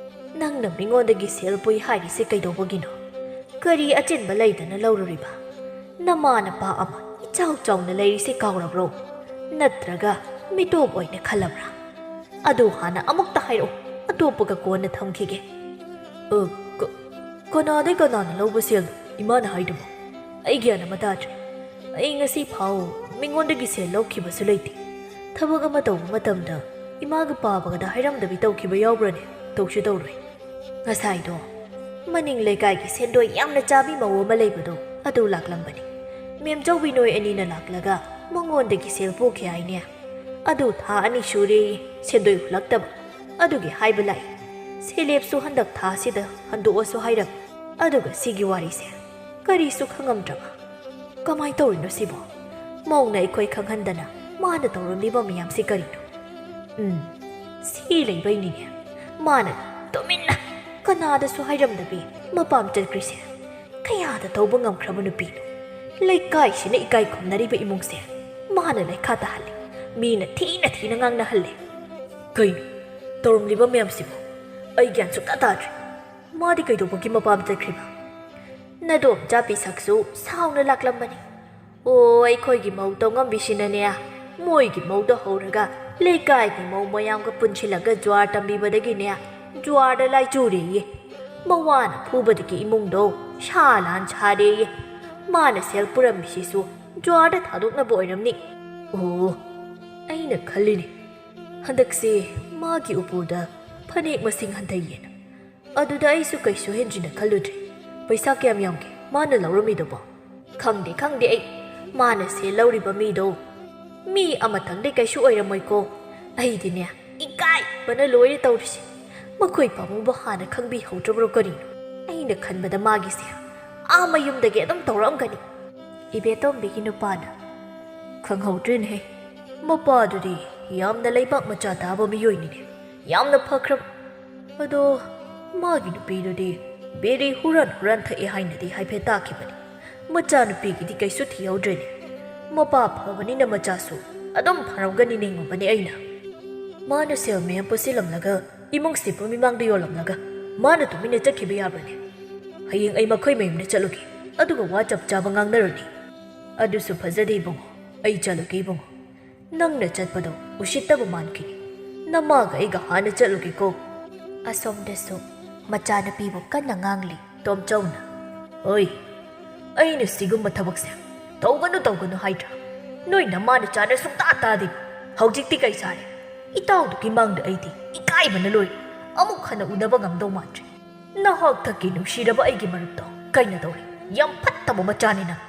"ꯅꯪꯅ ꯃꯤꯉꯣꯟꯗꯒꯤ ꯁꯦꯜ ꯄꯨꯏ ꯍꯥꯏꯔꯤꯁꯦ ꯀꯩꯗꯧꯕꯒꯤꯅꯣ? ꯀꯔꯤ ꯑꯆꯤꯟꯕ ꯂꯩꯗꯅ ꯂꯧꯔꯨꯔꯤꯕ? ꯅꯃꯥ ꯅꯄꯥ ꯑꯃ ꯏꯆꯥꯎ ꯆꯥꯎꯅ ꯂꯩꯔꯤꯁꯦ ꯀꯥꯎꯔꯕ꯭ꯔꯣ? ꯅꯠꯇ꯭ꯔꯒ ꯃꯤꯇꯣꯞ ꯑꯣꯏꯅ ꯈꯜꯂꯕ꯭ꯔꯥ? ꯑꯗꯨ ꯍꯥꯟꯅ ꯑꯃꯨꯛꯇ ꯍꯥꯏꯔꯛꯎ, ꯑꯇꯣꯞꯄꯒ ꯀꯣꯟꯅ ꯊꯝꯈꯤꯒꯦ꯫" "ꯑ, ꯀ-, ꯀꯅꯥꯗꯩ ꯀꯅꯥꯅ ꯂꯧꯕ ꯁꯦꯜꯅꯣ ꯏꯃꯥꯅ ꯍꯥꯏꯗꯨꯕꯣ? ꯑꯩ ꯒ꯭ꯌꯥꯟ ꯑꯃ ꯇꯥꯗ꯭ꯔꯦ꯫ ꯑꯩ ꯉꯁꯤ ꯐꯥꯎ ꯃꯤꯉꯣꯟꯗꯒꯤ ꯁꯦꯜ ꯂꯧꯈꯤꯕꯁꯨ ꯂꯩꯇꯦ꯫ ꯊꯕꯛ ꯑꯃ ꯇꯧꯕ ꯃꯇꯝꯗ ꯏꯃꯥꯒ ꯄꯥꯕꯒꯗ ꯍꯥꯏꯔꯝꯗꯕꯤ ꯇꯧꯈꯤꯕ ꯌꯥꯎꯕ꯭ꯔꯅꯦ? ꯇꯧꯁꯨ ꯇꯧꯔꯣꯏ꯫ ꯉꯁꯥꯏꯗꯣ ꯃꯅꯤꯡ ꯂꯩꯀꯥꯏꯒꯤ ꯁꯦꯟꯗꯣꯏ ꯌꯥꯝꯅ ꯆꯥꯕꯤ ꯃꯧ ꯑꯃ ꯂꯩꯕꯗꯣ, ꯑꯗꯨ ꯂꯥꯛꯂꯝꯕꯅꯤ꯫ ꯃꯦꯝꯆꯧꯕꯤ ꯅꯣꯏ ꯑꯅꯤꯅ ꯂꯥꯛꯂꯒ ꯃꯉꯣꯟꯗꯒꯤ ꯁꯦꯜ ꯄꯨꯈꯤ ꯍꯥꯏꯅꯦ꯫ ꯑꯗꯨ ꯊꯥ ꯑꯅꯤ ꯁꯨꯔꯦ ꯁꯦꯟꯗꯣꯏ ꯍꯨꯜꯂꯛꯇꯕ꯫ ꯑꯗꯨꯒꯤ ꯍꯥꯏꯕ ꯂꯥꯛꯏ꯫ ꯁꯦꯂꯦꯞꯁꯨ ꯍꯟꯗꯛ ꯊꯥꯁꯤꯗ ꯍꯟꯗꯣꯛꯑꯁꯨ ꯍꯥꯏꯔꯝꯃꯤ꯫ ꯑꯗꯨꯒ ꯁꯤꯒꯤ ꯋꯥꯔꯤꯁꯦ ꯀꯔꯤꯁꯨ ꯈꯪꯉꯝꯗ꯭ꯔꯕ? ꯀꯃꯥꯏ ꯇꯧꯔꯤꯅꯣ ꯁꯤꯕꯣ? ꯃꯧꯅ ꯑꯩꯈꯣꯏ ꯈꯪꯍꯟꯗꯅ ꯃꯥꯅ ꯇꯧꯔꯝꯂꯤꯕ ꯃꯌꯥꯝꯁꯤ ꯀꯔꯤꯅꯣ? ꯎꯝ, ꯁꯤ ꯂꯩꯕꯩꯅꯤꯅꯦ ꯃꯥꯅ ꯇꯨꯃꯤꯟꯅ ꯀꯅꯥꯗꯁꯨ ꯍꯥꯏꯔꯝꯗꯕꯤ ꯃꯄꯥꯝ ꯆꯠꯈ꯭ꯔꯤꯁꯦ꯫ ꯀꯌꯥꯗ ꯇꯧꯕ ꯉꯝꯈ꯭ꯔꯕ ꯅꯨꯄꯤꯅꯣ? ꯂꯩꯀꯥꯏꯁꯤꯅ ꯏꯀꯥꯏ ꯈꯨꯝꯅꯔꯤꯕ ꯏꯃꯨꯡꯁꯦ ꯃꯥꯅ ꯂꯩꯈꯥ ꯇꯥꯍꯜꯂꯤ꯫ ꯃꯤꯅ ꯊꯤꯅ ꯊꯤꯅ ꯉꯥꯡꯅꯍꯜꯂꯤ꯫" "ꯀꯩꯅꯣ ꯇꯧꯔꯝꯂꯤꯕ ꯃꯌꯥꯝꯁꯤꯕꯨ? ꯑꯩ ꯒ꯭ꯌꯥꯟ ꯁꯨꯛꯇꯥ ꯇꯥꯗ꯭ꯔꯦ꯫ ꯃꯥꯗꯤ ꯀꯩꯗꯧꯕꯒꯤ ꯃꯄꯥꯝ ꯆꯠꯈ꯭ꯔꯤꯕ?" ꯅꯗꯣꯝꯆꯥ ꯄꯤꯁꯛꯁꯨ ꯁꯥꯎꯅ ꯂꯥꯛꯂꯝꯕꯅꯤ꯫ "ꯑꯣ, ꯑꯩꯈꯣꯏꯒꯤ ꯃꯧ ꯇꯧꯉꯝꯕꯤꯁꯤꯅꯅꯦ, ꯃꯣꯏꯒꯤ ꯃꯧꯗ ꯍꯧꯔꯒ ꯂꯩꯀꯥꯏꯒꯤ ꯃꯧ ꯃꯌꯥꯝꯒ ꯄꯨꯟꯁꯤꯜꯂꯒ ꯖ꯭ꯋꯥꯔ ꯇꯝꯕꯤꯕꯗꯒꯤꯅꯦ, ꯖ꯭ꯋꯥꯔꯗ ꯂꯥꯏꯆꯨꯔꯦꯌꯦ꯫ ꯃꯋꯥꯅ ꯐꯨꯕꯗꯒꯤ ꯏꯃꯨꯡꯗꯣ ꯁꯥ ꯂꯥꯟ ꯁꯥꯔꯦꯌꯦ꯫ ꯃꯥꯅ ꯁꯦꯜ ꯄꯨꯔꯝꯃꯤꯁꯤꯁꯨ ꯖ꯭ꯋꯥꯔꯗ ꯊꯥꯗꯣꯛꯅꯕ ꯑꯣꯏꯔꯝꯅꯤ꯫" "ꯑꯣ, ꯑꯩꯅ ꯈꯜꯂꯤꯅꯦ, ꯍꯟꯗꯛꯁꯦ ꯃꯥꯒꯤ ꯎꯄꯨꯗ ꯐꯅꯦꯛ ꯃꯁꯤꯡ ꯍꯟꯊꯩꯌꯦꯅ꯫ ꯑꯗꯨꯗ ꯑꯩꯁꯨ ꯀꯩꯁꯨ ꯍꯦꯟꯖꯤꯟꯅ ꯈꯜꯂꯨꯗ꯭ꯔꯦ꯫ ꯄꯩꯁꯥ ꯀꯌꯥꯝ ꯌꯥꯝꯒꯦ ꯃꯥꯅ ꯂꯧꯔꯝꯃꯤꯗꯨꯕꯣ?" ꯈꯪꯗꯦ, ꯈꯪꯗꯦ ꯑꯩ꯫ ꯃꯥꯅ ꯁꯦꯜ ꯂꯧꯔꯤꯕ ꯃꯤꯗꯣ ꯃꯤ ꯑꯃꯇꯪꯗꯤ ꯀꯩꯁꯨ ꯑꯣꯏꯔꯝꯃꯣꯏꯀꯣ꯫ ꯑꯩꯗꯤꯅꯦ, ꯏꯀꯥꯏꯕꯅ ꯂꯣꯏꯔꯦ ꯇꯧꯔꯤꯁꯦ꯫ ꯃꯈꯣꯏ ꯄꯥꯕꯨꯡꯕꯨ ꯍꯥꯟꯅ ꯈꯪꯕꯤꯍꯧꯗ꯭ꯔꯕ꯭ꯔꯣ ꯀꯔꯤꯅꯣ? ꯑꯩꯅ ꯈꯟꯕꯗ ꯃꯥꯒꯤꯁꯦ ꯑꯥ ꯃꯌꯨꯝꯗꯒꯤ ꯑꯗꯨꯝ ꯇꯧꯔꯛꯑꯝꯒꯅꯤ꯫ ꯏꯕꯦꯇꯣꯝꯕꯤꯒꯤ ꯅꯨꯄꯥꯅ, "ꯈꯪꯍꯧꯗ꯭ꯔꯦꯅꯦꯍꯦ꯫ ꯃꯄꯥꯗꯨꯗꯤ ꯌꯥꯝꯅ ꯂꯩꯕꯥꯛ ꯃꯆꯥ ꯇꯥꯕ ꯃꯤꯑꯣꯏꯅꯤꯅꯦ꯫ ꯌꯥꯝꯅ ꯐꯈ꯭ꯔꯕ꯫ ꯑꯗꯣ ꯃꯥꯒꯤ ꯅꯨꯄꯤꯗꯨꯗꯤ ꯕꯤꯔꯤ ꯍꯨꯔꯥꯟ ꯍꯨꯔꯥꯟ ꯊꯛꯑꯦ ꯍꯥꯏꯅꯗꯤ ꯍꯥꯏꯐꯦꯠ ꯇꯥꯈꯤꯕꯅꯤ꯫ ꯃꯆꯥꯅꯨꯄꯤꯒꯤꯗꯤ ꯀꯩꯁꯨ ꯊꯤꯍꯧꯗ꯭ꯔꯦꯅꯦ꯫ ꯃꯄꯥ ꯐꯕꯅꯤꯅ ꯃꯆꯥꯁꯨ ꯑꯗꯨꯝ ꯐꯔꯝꯒꯅꯤ ꯅꯤꯡꯉꯨꯕꯅꯤ ꯑꯩꯅ꯫ ꯃꯥꯅ ꯁꯦꯜ ꯃꯌꯥꯝ ꯄꯨꯟꯁꯤꯜꯂꯝꯂꯒ ꯏꯃꯨꯡꯁꯤꯕꯨ ꯃꯤꯃꯥꯡꯗ ꯌꯣꯜꯂꯝꯂꯒ ꯃꯥꯅ ꯇꯨꯃꯤꯟꯅ ꯆꯠꯈꯤꯕ ꯌꯥꯕ꯭ꯔꯅꯦ? ꯍꯌꯦꯡ ꯑꯩ ꯃꯈꯣꯏ ꯃꯌꯨꯝꯗ ꯆꯠꯂꯨꯒꯦ, ꯑꯗꯨꯒ ꯋꯥ ꯆꯞ ꯆꯥꯕ ꯉꯥꯡꯅꯔꯨꯅꯤ꯫" "ꯑꯗꯨꯁꯨ ꯐꯖꯗꯦ ꯏꯕꯨꯡꯉꯣ꯫ ꯑꯩ ꯆꯠꯂꯨꯒꯦ ꯏꯕꯨꯡꯉꯣ꯫ ꯅꯪꯅ ꯆꯠꯄꯗꯣ ꯎꯁꯤꯠꯇꯕ ꯃꯥꯟꯈꯤꯅꯤ꯫ ꯅꯃꯥꯒ ꯑꯩꯒ ꯍꯥꯟꯅ ꯆꯠꯂꯨꯒꯦꯀꯣ꯫" ꯑꯁꯣꯝꯗꯁꯨ ꯃꯆꯥꯅꯨꯄꯤꯕꯨ ꯀꯟꯅ ꯉꯥꯡꯂꯤ ꯇꯣꯝꯆꯧꯅ꯫ "ꯍꯣꯏ, ꯑꯩꯅ ꯁꯤꯒꯨꯝꯕ ꯊꯕꯛꯁꯦ ꯇꯧꯒꯅꯨ ꯇꯧꯒꯅꯨ ꯍꯥꯏꯗ꯭ꯔꯥ? ꯅꯣꯏ ꯅꯃꯥ ꯅꯆꯥꯅ ꯁꯨꯡꯇꯥ ꯇꯥꯗꯦ꯫ ꯍꯧꯖꯤꯛꯇꯤ ꯀꯩ ꯁꯥꯔꯦ? ꯏꯇꯥꯎꯗꯨꯒꯤ ꯃꯥꯡꯗ ꯑꯩꯗꯤ ꯏꯀꯥꯏꯕꯅ ꯂꯣꯏꯔꯦ꯫ ꯑꯃꯨꯛ ꯍꯟꯅ ꯎꯅꯕ ꯉꯝꯗꯧ ꯃꯥꯟꯗ꯭ꯔꯦ꯫ ꯅꯍꯥꯛ ꯊꯛꯀꯤ ꯅꯨꯡꯁꯤꯔꯕ ꯑꯩꯒꯤ ꯃꯔꯨꯞꯇꯣ ꯀꯩꯅ ꯇꯧꯔꯦ꯫ ꯌꯥꯝ ꯐꯠꯇꯕ ꯃꯆꯥꯅꯤ ꯅꯪ꯫"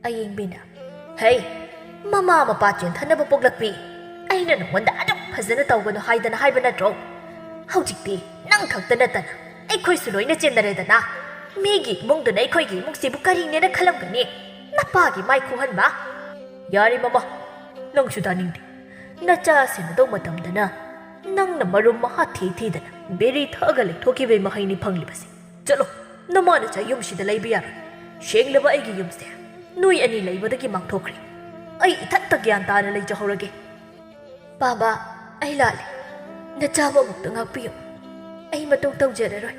ꯑꯌꯦꯡꯕꯤꯅ, "ꯍꯩ, ꯃꯃꯥ ꯃꯄꯥ ꯆꯦꯟꯊꯅꯕ ꯄꯣꯛꯂꯛꯄꯤ꯫ ꯑꯩꯅ ꯅꯉꯣꯟꯗ ꯑꯗꯨꯛ ꯐꯖꯅ ꯇꯧꯒꯅꯨ ꯍꯥꯏꯗꯅ ꯍꯥꯏꯕ ꯅꯠꯇ꯭ꯔꯣ? ꯍꯧꯖꯤꯛꯇꯤ ꯅꯪ ꯈꯛꯇ ꯅꯠꯇꯅ ꯑꯩꯈꯣꯏꯁꯨ ꯂꯣꯏꯅ ꯆꯦꯟꯅꯔꯦꯗꯅ꯫ ꯃꯤꯒꯤ ꯏꯃꯨꯡꯗꯨꯅ ꯑꯩꯈꯣꯏꯒꯤ ꯏꯃꯨꯡꯁꯤꯕꯨ ꯀꯔꯤꯅꯦꯅ ꯈꯜꯂꯝꯒꯅꯤ? ꯅꯄꯥꯒꯤ ꯃꯥꯏ ꯈꯨꯍꯟꯕ꯫" "ꯌꯥꯔꯦ ꯃꯃꯥ, ꯅꯪꯁꯨ ꯇꯥꯅꯤꯡꯗꯦ꯫ ꯅꯆꯥ ꯁꯦꯟꯅꯗꯧ ꯃꯇꯝꯗꯅ ꯅꯪꯅ ꯃꯔꯨꯝ ꯃꯍꯥ ꯊꯤ ꯊꯤꯗꯅ ꯕꯦꯔꯤ ꯊꯛꯑꯒ ꯂꯩꯊꯣꯛꯈꯤꯕꯒꯤ ꯃꯍꯩꯅꯤ ꯐꯪꯂꯤꯕꯁꯦ꯫ ꯆꯠꯂꯣ, ꯅꯃꯥ ꯅꯆꯥ ꯌꯨꯝꯁꯤꯗ ꯂꯩꯕ ꯌꯥꯔꯣꯏ꯫ ꯁꯦꯡꯂꯕ ꯑꯩꯒꯤ ꯌꯨꯝꯁꯦ ꯅꯣꯏ ꯑꯅꯤ ꯂꯩꯕꯗꯒꯤ ꯃꯥꯡꯊꯣꯛꯈ꯭ꯔꯦ꯫ ꯑꯩ ꯏꯊꯟꯇ ꯒ꯭ꯌꯥꯟ ꯇꯥꯅ ꯂꯩꯖꯍꯧꯔꯒꯦ꯫" "ꯄꯥꯕ, ꯑꯩ ꯂꯥꯜꯂꯦ꯫ ꯅꯆꯥꯕꯨ ꯑꯃꯨꯛꯇ ꯉꯥꯛꯄꯤꯌꯨ꯫ ꯑꯩ ꯃꯇꯧ ꯇꯧꯖꯔꯔꯣꯏ꯫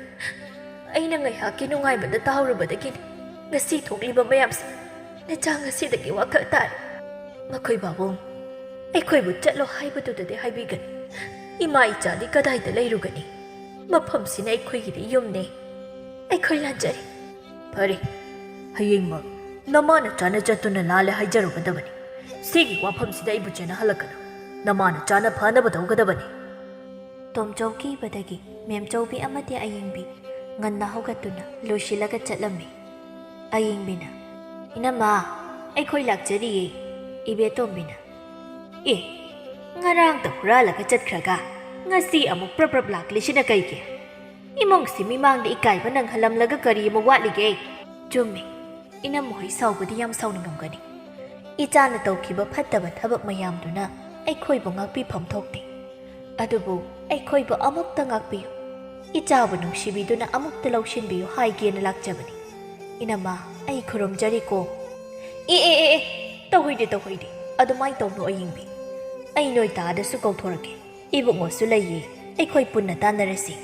ꯑꯩꯅ ꯉꯥꯏꯍꯥꯛꯀꯤ ꯅꯨꯡꯉꯥꯏꯕꯗ ꯇꯥꯍꯧꯔꯨꯕꯗꯒꯤꯅꯤ ꯉꯁꯤ ꯊꯣꯛꯂꯤꯕ ꯃꯌꯥꯝꯁꯦ꯫ ꯅꯆꯥ ꯉꯁꯤꯗꯒꯤ ꯋꯥꯈꯜ ꯇꯥꯔꯦ꯫" "ꯃꯈꯣꯏ ꯄꯥꯕꯨꯡ, ꯑꯩꯈꯣꯏꯕꯨ ꯆꯠꯂꯣ ꯍꯥꯏꯕꯗꯨꯗꯗꯤ ꯍꯥꯏꯕꯤꯒꯅꯨ꯫ ꯏꯃꯥ ꯏꯆꯥꯗꯤ ꯀꯗꯥꯏꯗ ꯂꯩꯔꯨꯒꯅꯤ? ꯃꯐꯝꯁꯤꯅ ꯑꯩꯈꯣꯏꯒꯤꯗꯤ ꯌꯨꯝꯅꯦ꯫ ꯑꯩꯈꯣꯏ ꯂꯥꯟꯖꯔꯦ꯫" "ꯐꯔꯦ, ꯍꯌꯦꯡꯃꯛ ꯅꯃꯥ ꯅꯆꯥꯅ ꯆꯠꯇꯨꯅ ꯂꯥꯜꯂꯦ ꯍꯥꯏꯖꯔꯨꯒꯗꯕꯅꯤ꯫ ꯁꯤꯒꯤ ꯋꯥꯐꯝꯁꯤꯗ ꯑꯩꯕꯨ ꯆꯦꯟꯅꯍꯜꯂꯛꯀꯅꯨ꯫ ꯅꯃꯥ ꯅꯆꯥꯅ ꯐꯅꯕ ꯇꯧꯒꯗꯕꯅꯤ꯫" ꯇꯣꯝꯆꯧ ꯀꯤꯕꯗꯒꯤ ꯃꯦꯝꯆꯧꯕꯤ ꯑꯃꯗꯤ ꯑꯌꯦꯡꯕꯤ ꯉꯟꯅ ꯍꯧꯒꯠꯇꯨꯅ ꯂꯣꯏꯁꯤꯜꯂꯒ ꯆꯠꯂꯝꯃꯤ꯫ ꯑꯌꯦꯡꯕꯤꯅ, "ꯏꯅꯝꯃ, ꯑꯩꯈꯣꯏ ꯂꯥꯛꯆꯔꯤꯌꯦ," ꯏꯕꯦꯇꯣꯝꯕꯤꯅ꯫ "ꯑꯦ, ꯉꯔꯥꯡꯇ ꯍꯨꯔꯥꯜꯂꯒ ꯆꯠꯈ꯭ꯔꯒ ꯉꯁꯤ ꯑꯃꯨꯛ ꯄ꯭ꯔꯞ ꯄ꯭ꯔꯞ ꯂꯥꯛꯂꯤꯁꯤꯅ ꯀꯩꯒꯤ? ꯏꯃꯨꯡꯁꯤ ꯃꯤꯃꯥꯡꯗ ꯏꯀꯥꯏꯕ ꯅꯪꯍꯜꯂꯝꯂꯒ ꯀꯔꯤ ꯑꯃ ꯋꯥꯠꯂꯤꯒꯦ?" "ꯆꯨꯝꯃꯤ, ꯏꯅꯝꯃ ꯍꯣꯏ ꯁꯥꯎꯕꯗꯤ ꯌꯥꯝ ꯁꯥꯎꯅꯤꯡꯉꯝꯒꯅꯤ꯫ ꯏꯆꯥꯅ ꯇꯧꯈꯤꯕ ꯐꯠꯇꯕ ꯊꯕꯛ ꯃꯌꯥꯝꯗꯨꯅ ꯑꯩꯈꯣꯏꯕꯨ ꯉꯥꯛꯄꯤꯐꯝ ꯊꯣꯛꯇꯦ꯫ ꯑꯗꯨꯕꯨ ꯑꯩꯈꯣꯏꯕꯨ ꯑꯃꯨꯛꯇ ꯉꯥꯛꯄꯤꯌꯨ꯫ ꯏꯆꯥꯕꯨ ꯅꯨꯡꯁꯤꯕꯤꯗꯨꯅ ꯑꯃꯨꯛꯇ ꯂꯧꯁꯤꯟꯕꯤꯌꯨ ꯍꯥꯏꯒꯦꯅ ꯂꯥꯛꯆꯕꯅꯤ꯫ ꯏꯅꯝꯃ, ꯑꯩ ꯈꯨꯔꯨꯝꯖꯔꯤꯀꯣ꯫" "ꯑꯦ, ꯑꯦ, ꯑꯦ, ꯑꯦ, ꯇꯧꯍꯩꯗꯦ, ꯇꯧꯍꯩꯗꯦ꯫ ꯑꯗꯨꯃꯥꯏꯅ ꯇꯧꯅꯨ ꯑꯌꯤꯡꯕꯤ꯫ ꯑꯩ ꯅꯣꯏ ꯗꯥꯗꯁꯨ ꯀꯧꯊꯣꯔꯛꯀꯦ꯫ ꯏꯕꯨꯡꯉꯣꯁꯨ ꯂꯩꯌꯦ꯫ ꯑꯩꯈꯣꯏ ꯄꯨꯟꯅ ꯇꯥꯟꯅꯔꯁꯤ꯫"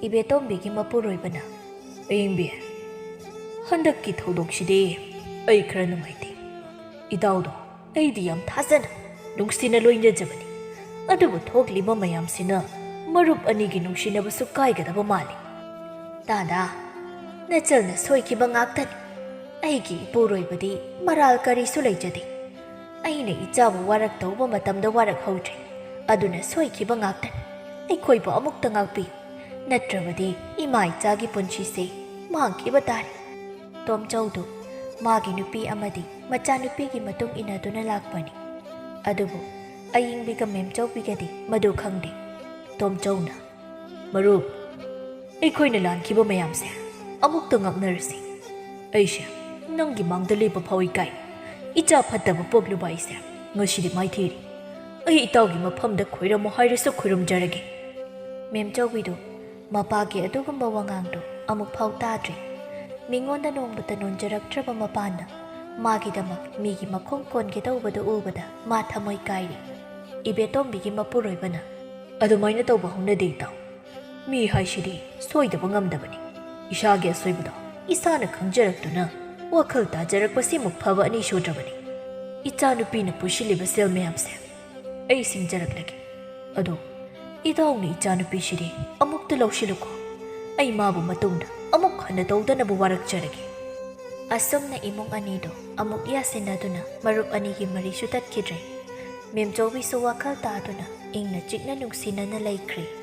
ꯏꯕꯦꯇꯣꯝꯕꯤꯒꯤ ꯃꯄꯨꯔꯣꯏꯕꯅ, "ꯑꯌꯤꯡꯕꯤ, ꯍꯟꯗꯛꯀꯤ ꯊꯧꯗꯣꯛꯁꯤꯗꯤ ꯑꯩ ꯈꯔ ꯅꯨꯡꯉꯥꯏꯇꯦ꯫ ꯏꯇꯥꯎꯗꯣ ꯑꯩꯗꯤ ꯌꯥꯝ ꯊꯥꯖꯅ, ꯅꯨꯡꯁꯤꯅ ꯂꯣꯏꯅꯖꯕꯅꯤ꯫ ꯑꯗꯨꯕꯨ ꯊꯣꯛꯂꯤꯕ ꯃꯌꯥꯝꯁꯤꯅ ꯃꯔꯨꯞ ꯑꯅꯤꯒꯤ ꯅꯨꯡꯁꯤꯅꯕꯁꯨ ꯀꯥꯏꯒꯗꯕ ꯃꯥꯜꯂꯤ꯫" "ꯗꯥꯗꯥ, ꯅꯆꯜꯅ ꯁꯣꯏꯈꯤꯕ ꯉꯥꯛꯇꯅꯤ꯫ ꯑꯩꯒꯤ ꯏꯄꯨꯔꯣꯏꯕꯗꯤ ꯃꯔꯥꯜ ꯀꯔꯤꯁꯨ ꯂꯩꯖꯗꯦ꯫ ꯑꯩꯅ ꯏꯆꯥꯕꯨ ꯋꯥꯔꯛꯇꯧꯕ ꯃꯇꯝꯗ ꯋꯥꯔꯛꯍꯧꯗ꯭ꯔꯦ꯫ ꯑꯗꯨꯅ ꯁꯣꯏꯈꯤꯕ ꯉꯥꯛꯇꯅꯤ꯫ ꯑꯩꯈꯣꯏꯕꯨ ꯑꯃꯨꯛꯇ ꯉꯥꯛꯄꯤꯌꯨ꯫ ꯅꯠꯇ꯭ꯔꯕꯗꯤ ꯏꯃꯥ ꯏꯆꯥꯒꯤ ꯄꯨꯟꯁꯤꯁꯦ ꯃꯥꯡꯈꯤꯕ ꯇꯥꯔꯦ꯫" ꯇꯣꯝꯆꯧꯗꯨ ꯃꯥꯒꯤ ꯅꯨꯄꯤ ꯑꯃꯗꯤ ꯃꯆꯥꯅꯨꯄꯤꯒꯤ ꯃꯇꯨꯡ ꯏꯟꯅꯗꯨꯅ ꯂꯥꯛꯄꯅꯤ꯫ ꯑꯗꯨꯕꯨ ꯑꯌꯤꯡꯕꯤꯒ ꯃꯦꯝꯆꯧꯕꯤꯒꯗꯤ ꯃꯗꯨ ꯈꯪꯗꯦ꯫ ꯇꯣꯝꯆꯧꯅ, "ꯃꯔꯨꯞ, ꯑꯩꯈꯣꯏꯅ ꯂꯥꯟꯈꯤꯕ ꯃꯌꯥꯝꯁꯦ ꯑꯃꯨꯛꯇ ꯉꯥꯛꯅꯔꯁꯤ꯫ ꯑꯩꯁꯦ ꯅꯪꯒꯤ ꯃꯥꯡꯗ ꯂꯦꯞꯄ ꯐꯥꯎ ꯏꯀꯥꯏ꯫ ꯏꯆꯥ ꯐꯠꯇꯕ ꯄꯣꯛꯂꯨꯕ ꯑꯩꯁꯦ ꯉꯁꯤꯗꯤ ꯃꯥꯏꯊꯤꯔꯦ꯫ ꯑꯩ ꯏꯇꯥꯎꯒꯤ ꯃꯐꯝꯗ ꯈꯣꯏꯔꯝꯃꯨ ꯍꯥꯏꯔꯁꯨ ꯈꯣꯏꯔꯝꯖꯔꯒꯦ꯫" ꯃꯦꯝꯆꯧꯕꯤꯗꯨ ꯃꯄꯥꯒꯤ ꯑꯗꯨꯒꯨꯝꯕ ꯋꯥꯉꯥꯡꯗꯨ ꯑꯃꯨꯛ ꯐꯥꯎ ꯇꯥꯗ꯭ꯔꯤ꯫ ꯃꯤꯉꯣꯟꯗ ꯅꯣꯡꯃꯇ ꯅꯣꯟꯖꯔꯛꯇ꯭ꯔꯕ ꯃꯄꯥꯅ ꯃꯥꯒꯤꯗꯃꯛ ꯃꯤꯒꯤ ꯃꯈꯣꯡ ꯀꯣꯟꯒꯦ ꯇꯧꯕꯗꯨ ꯎꯕꯗ ꯃꯥ ꯊꯃꯣꯏ ꯀꯥꯏꯔꯤ꯫ ꯏꯕꯦꯇꯣꯝꯕꯤꯒꯤ ꯃꯄꯨꯔꯣꯏꯕꯅ, "ꯑꯗꯨꯃꯥꯏꯅ ꯇꯧꯕ ꯍꯧꯅꯗꯦ ꯏꯇꯥꯎ꯫ ꯃꯤ ꯍꯥꯏꯁꯤꯗꯤ ꯁꯣꯏꯗꯕ ꯉꯝꯗꯕꯅꯤ꯫ ꯏꯁꯥꯒꯤ ꯑꯁꯣꯏꯕꯗꯣ ꯏꯁꯥꯅ ꯈꯪꯖꯔꯛꯇꯨꯅ ꯋꯥꯈꯜ ꯇꯥꯖꯔꯛꯄꯁꯤꯃꯨꯛ ꯐꯕ ꯑꯅꯤ ꯁꯨꯗ꯭ꯔꯕꯅꯤ꯫ ꯏꯆꯥꯅꯨꯄꯤꯅ ꯄꯨꯁꯤꯜꯂꯤꯕ ꯁꯦꯜ ꯃꯌꯥꯝꯁꯦ ꯑꯩ ꯁꯤꯡꯖꯔꯛꯂꯒꯦ꯫ ꯑꯗꯣ ꯏꯇꯥꯎꯅ ꯏꯆꯥꯅꯨꯄꯤꯁꯤꯗꯤ ꯑꯃꯨꯛꯇ ꯂꯧꯁꯤꯜꯂꯨꯀꯣ꯫ ꯑꯩ ꯃꯥꯕꯨ ꯃꯇꯨꯡꯗ ꯑꯃꯨꯛ ꯍꯟꯅ ꯇꯧꯗꯅꯕ ꯋꯥꯔꯛꯆꯔꯒꯦ꯫" ꯑꯁꯨꯝꯅ ꯏꯃꯨꯡ ꯑꯅꯤꯗꯨ ꯑꯃꯨꯛ ꯌꯥꯁꯤꯟꯅꯗꯨꯅ ꯃꯔꯨꯞ ꯑꯅꯤꯒꯤ ꯃꯔꯤꯁꯨ ꯇꯠꯈꯤꯗ꯭ꯔꯦ꯫ ꯃꯦꯝꯆꯧꯕꯤꯁꯨ ꯋꯥꯈꯜ ꯇꯥꯗꯨꯅ ꯏꯪꯅ ꯆꯤꯛꯅ ꯅꯨꯡꯁꯤꯅꯅ ꯂꯩꯈ꯭ꯔꯦ꯫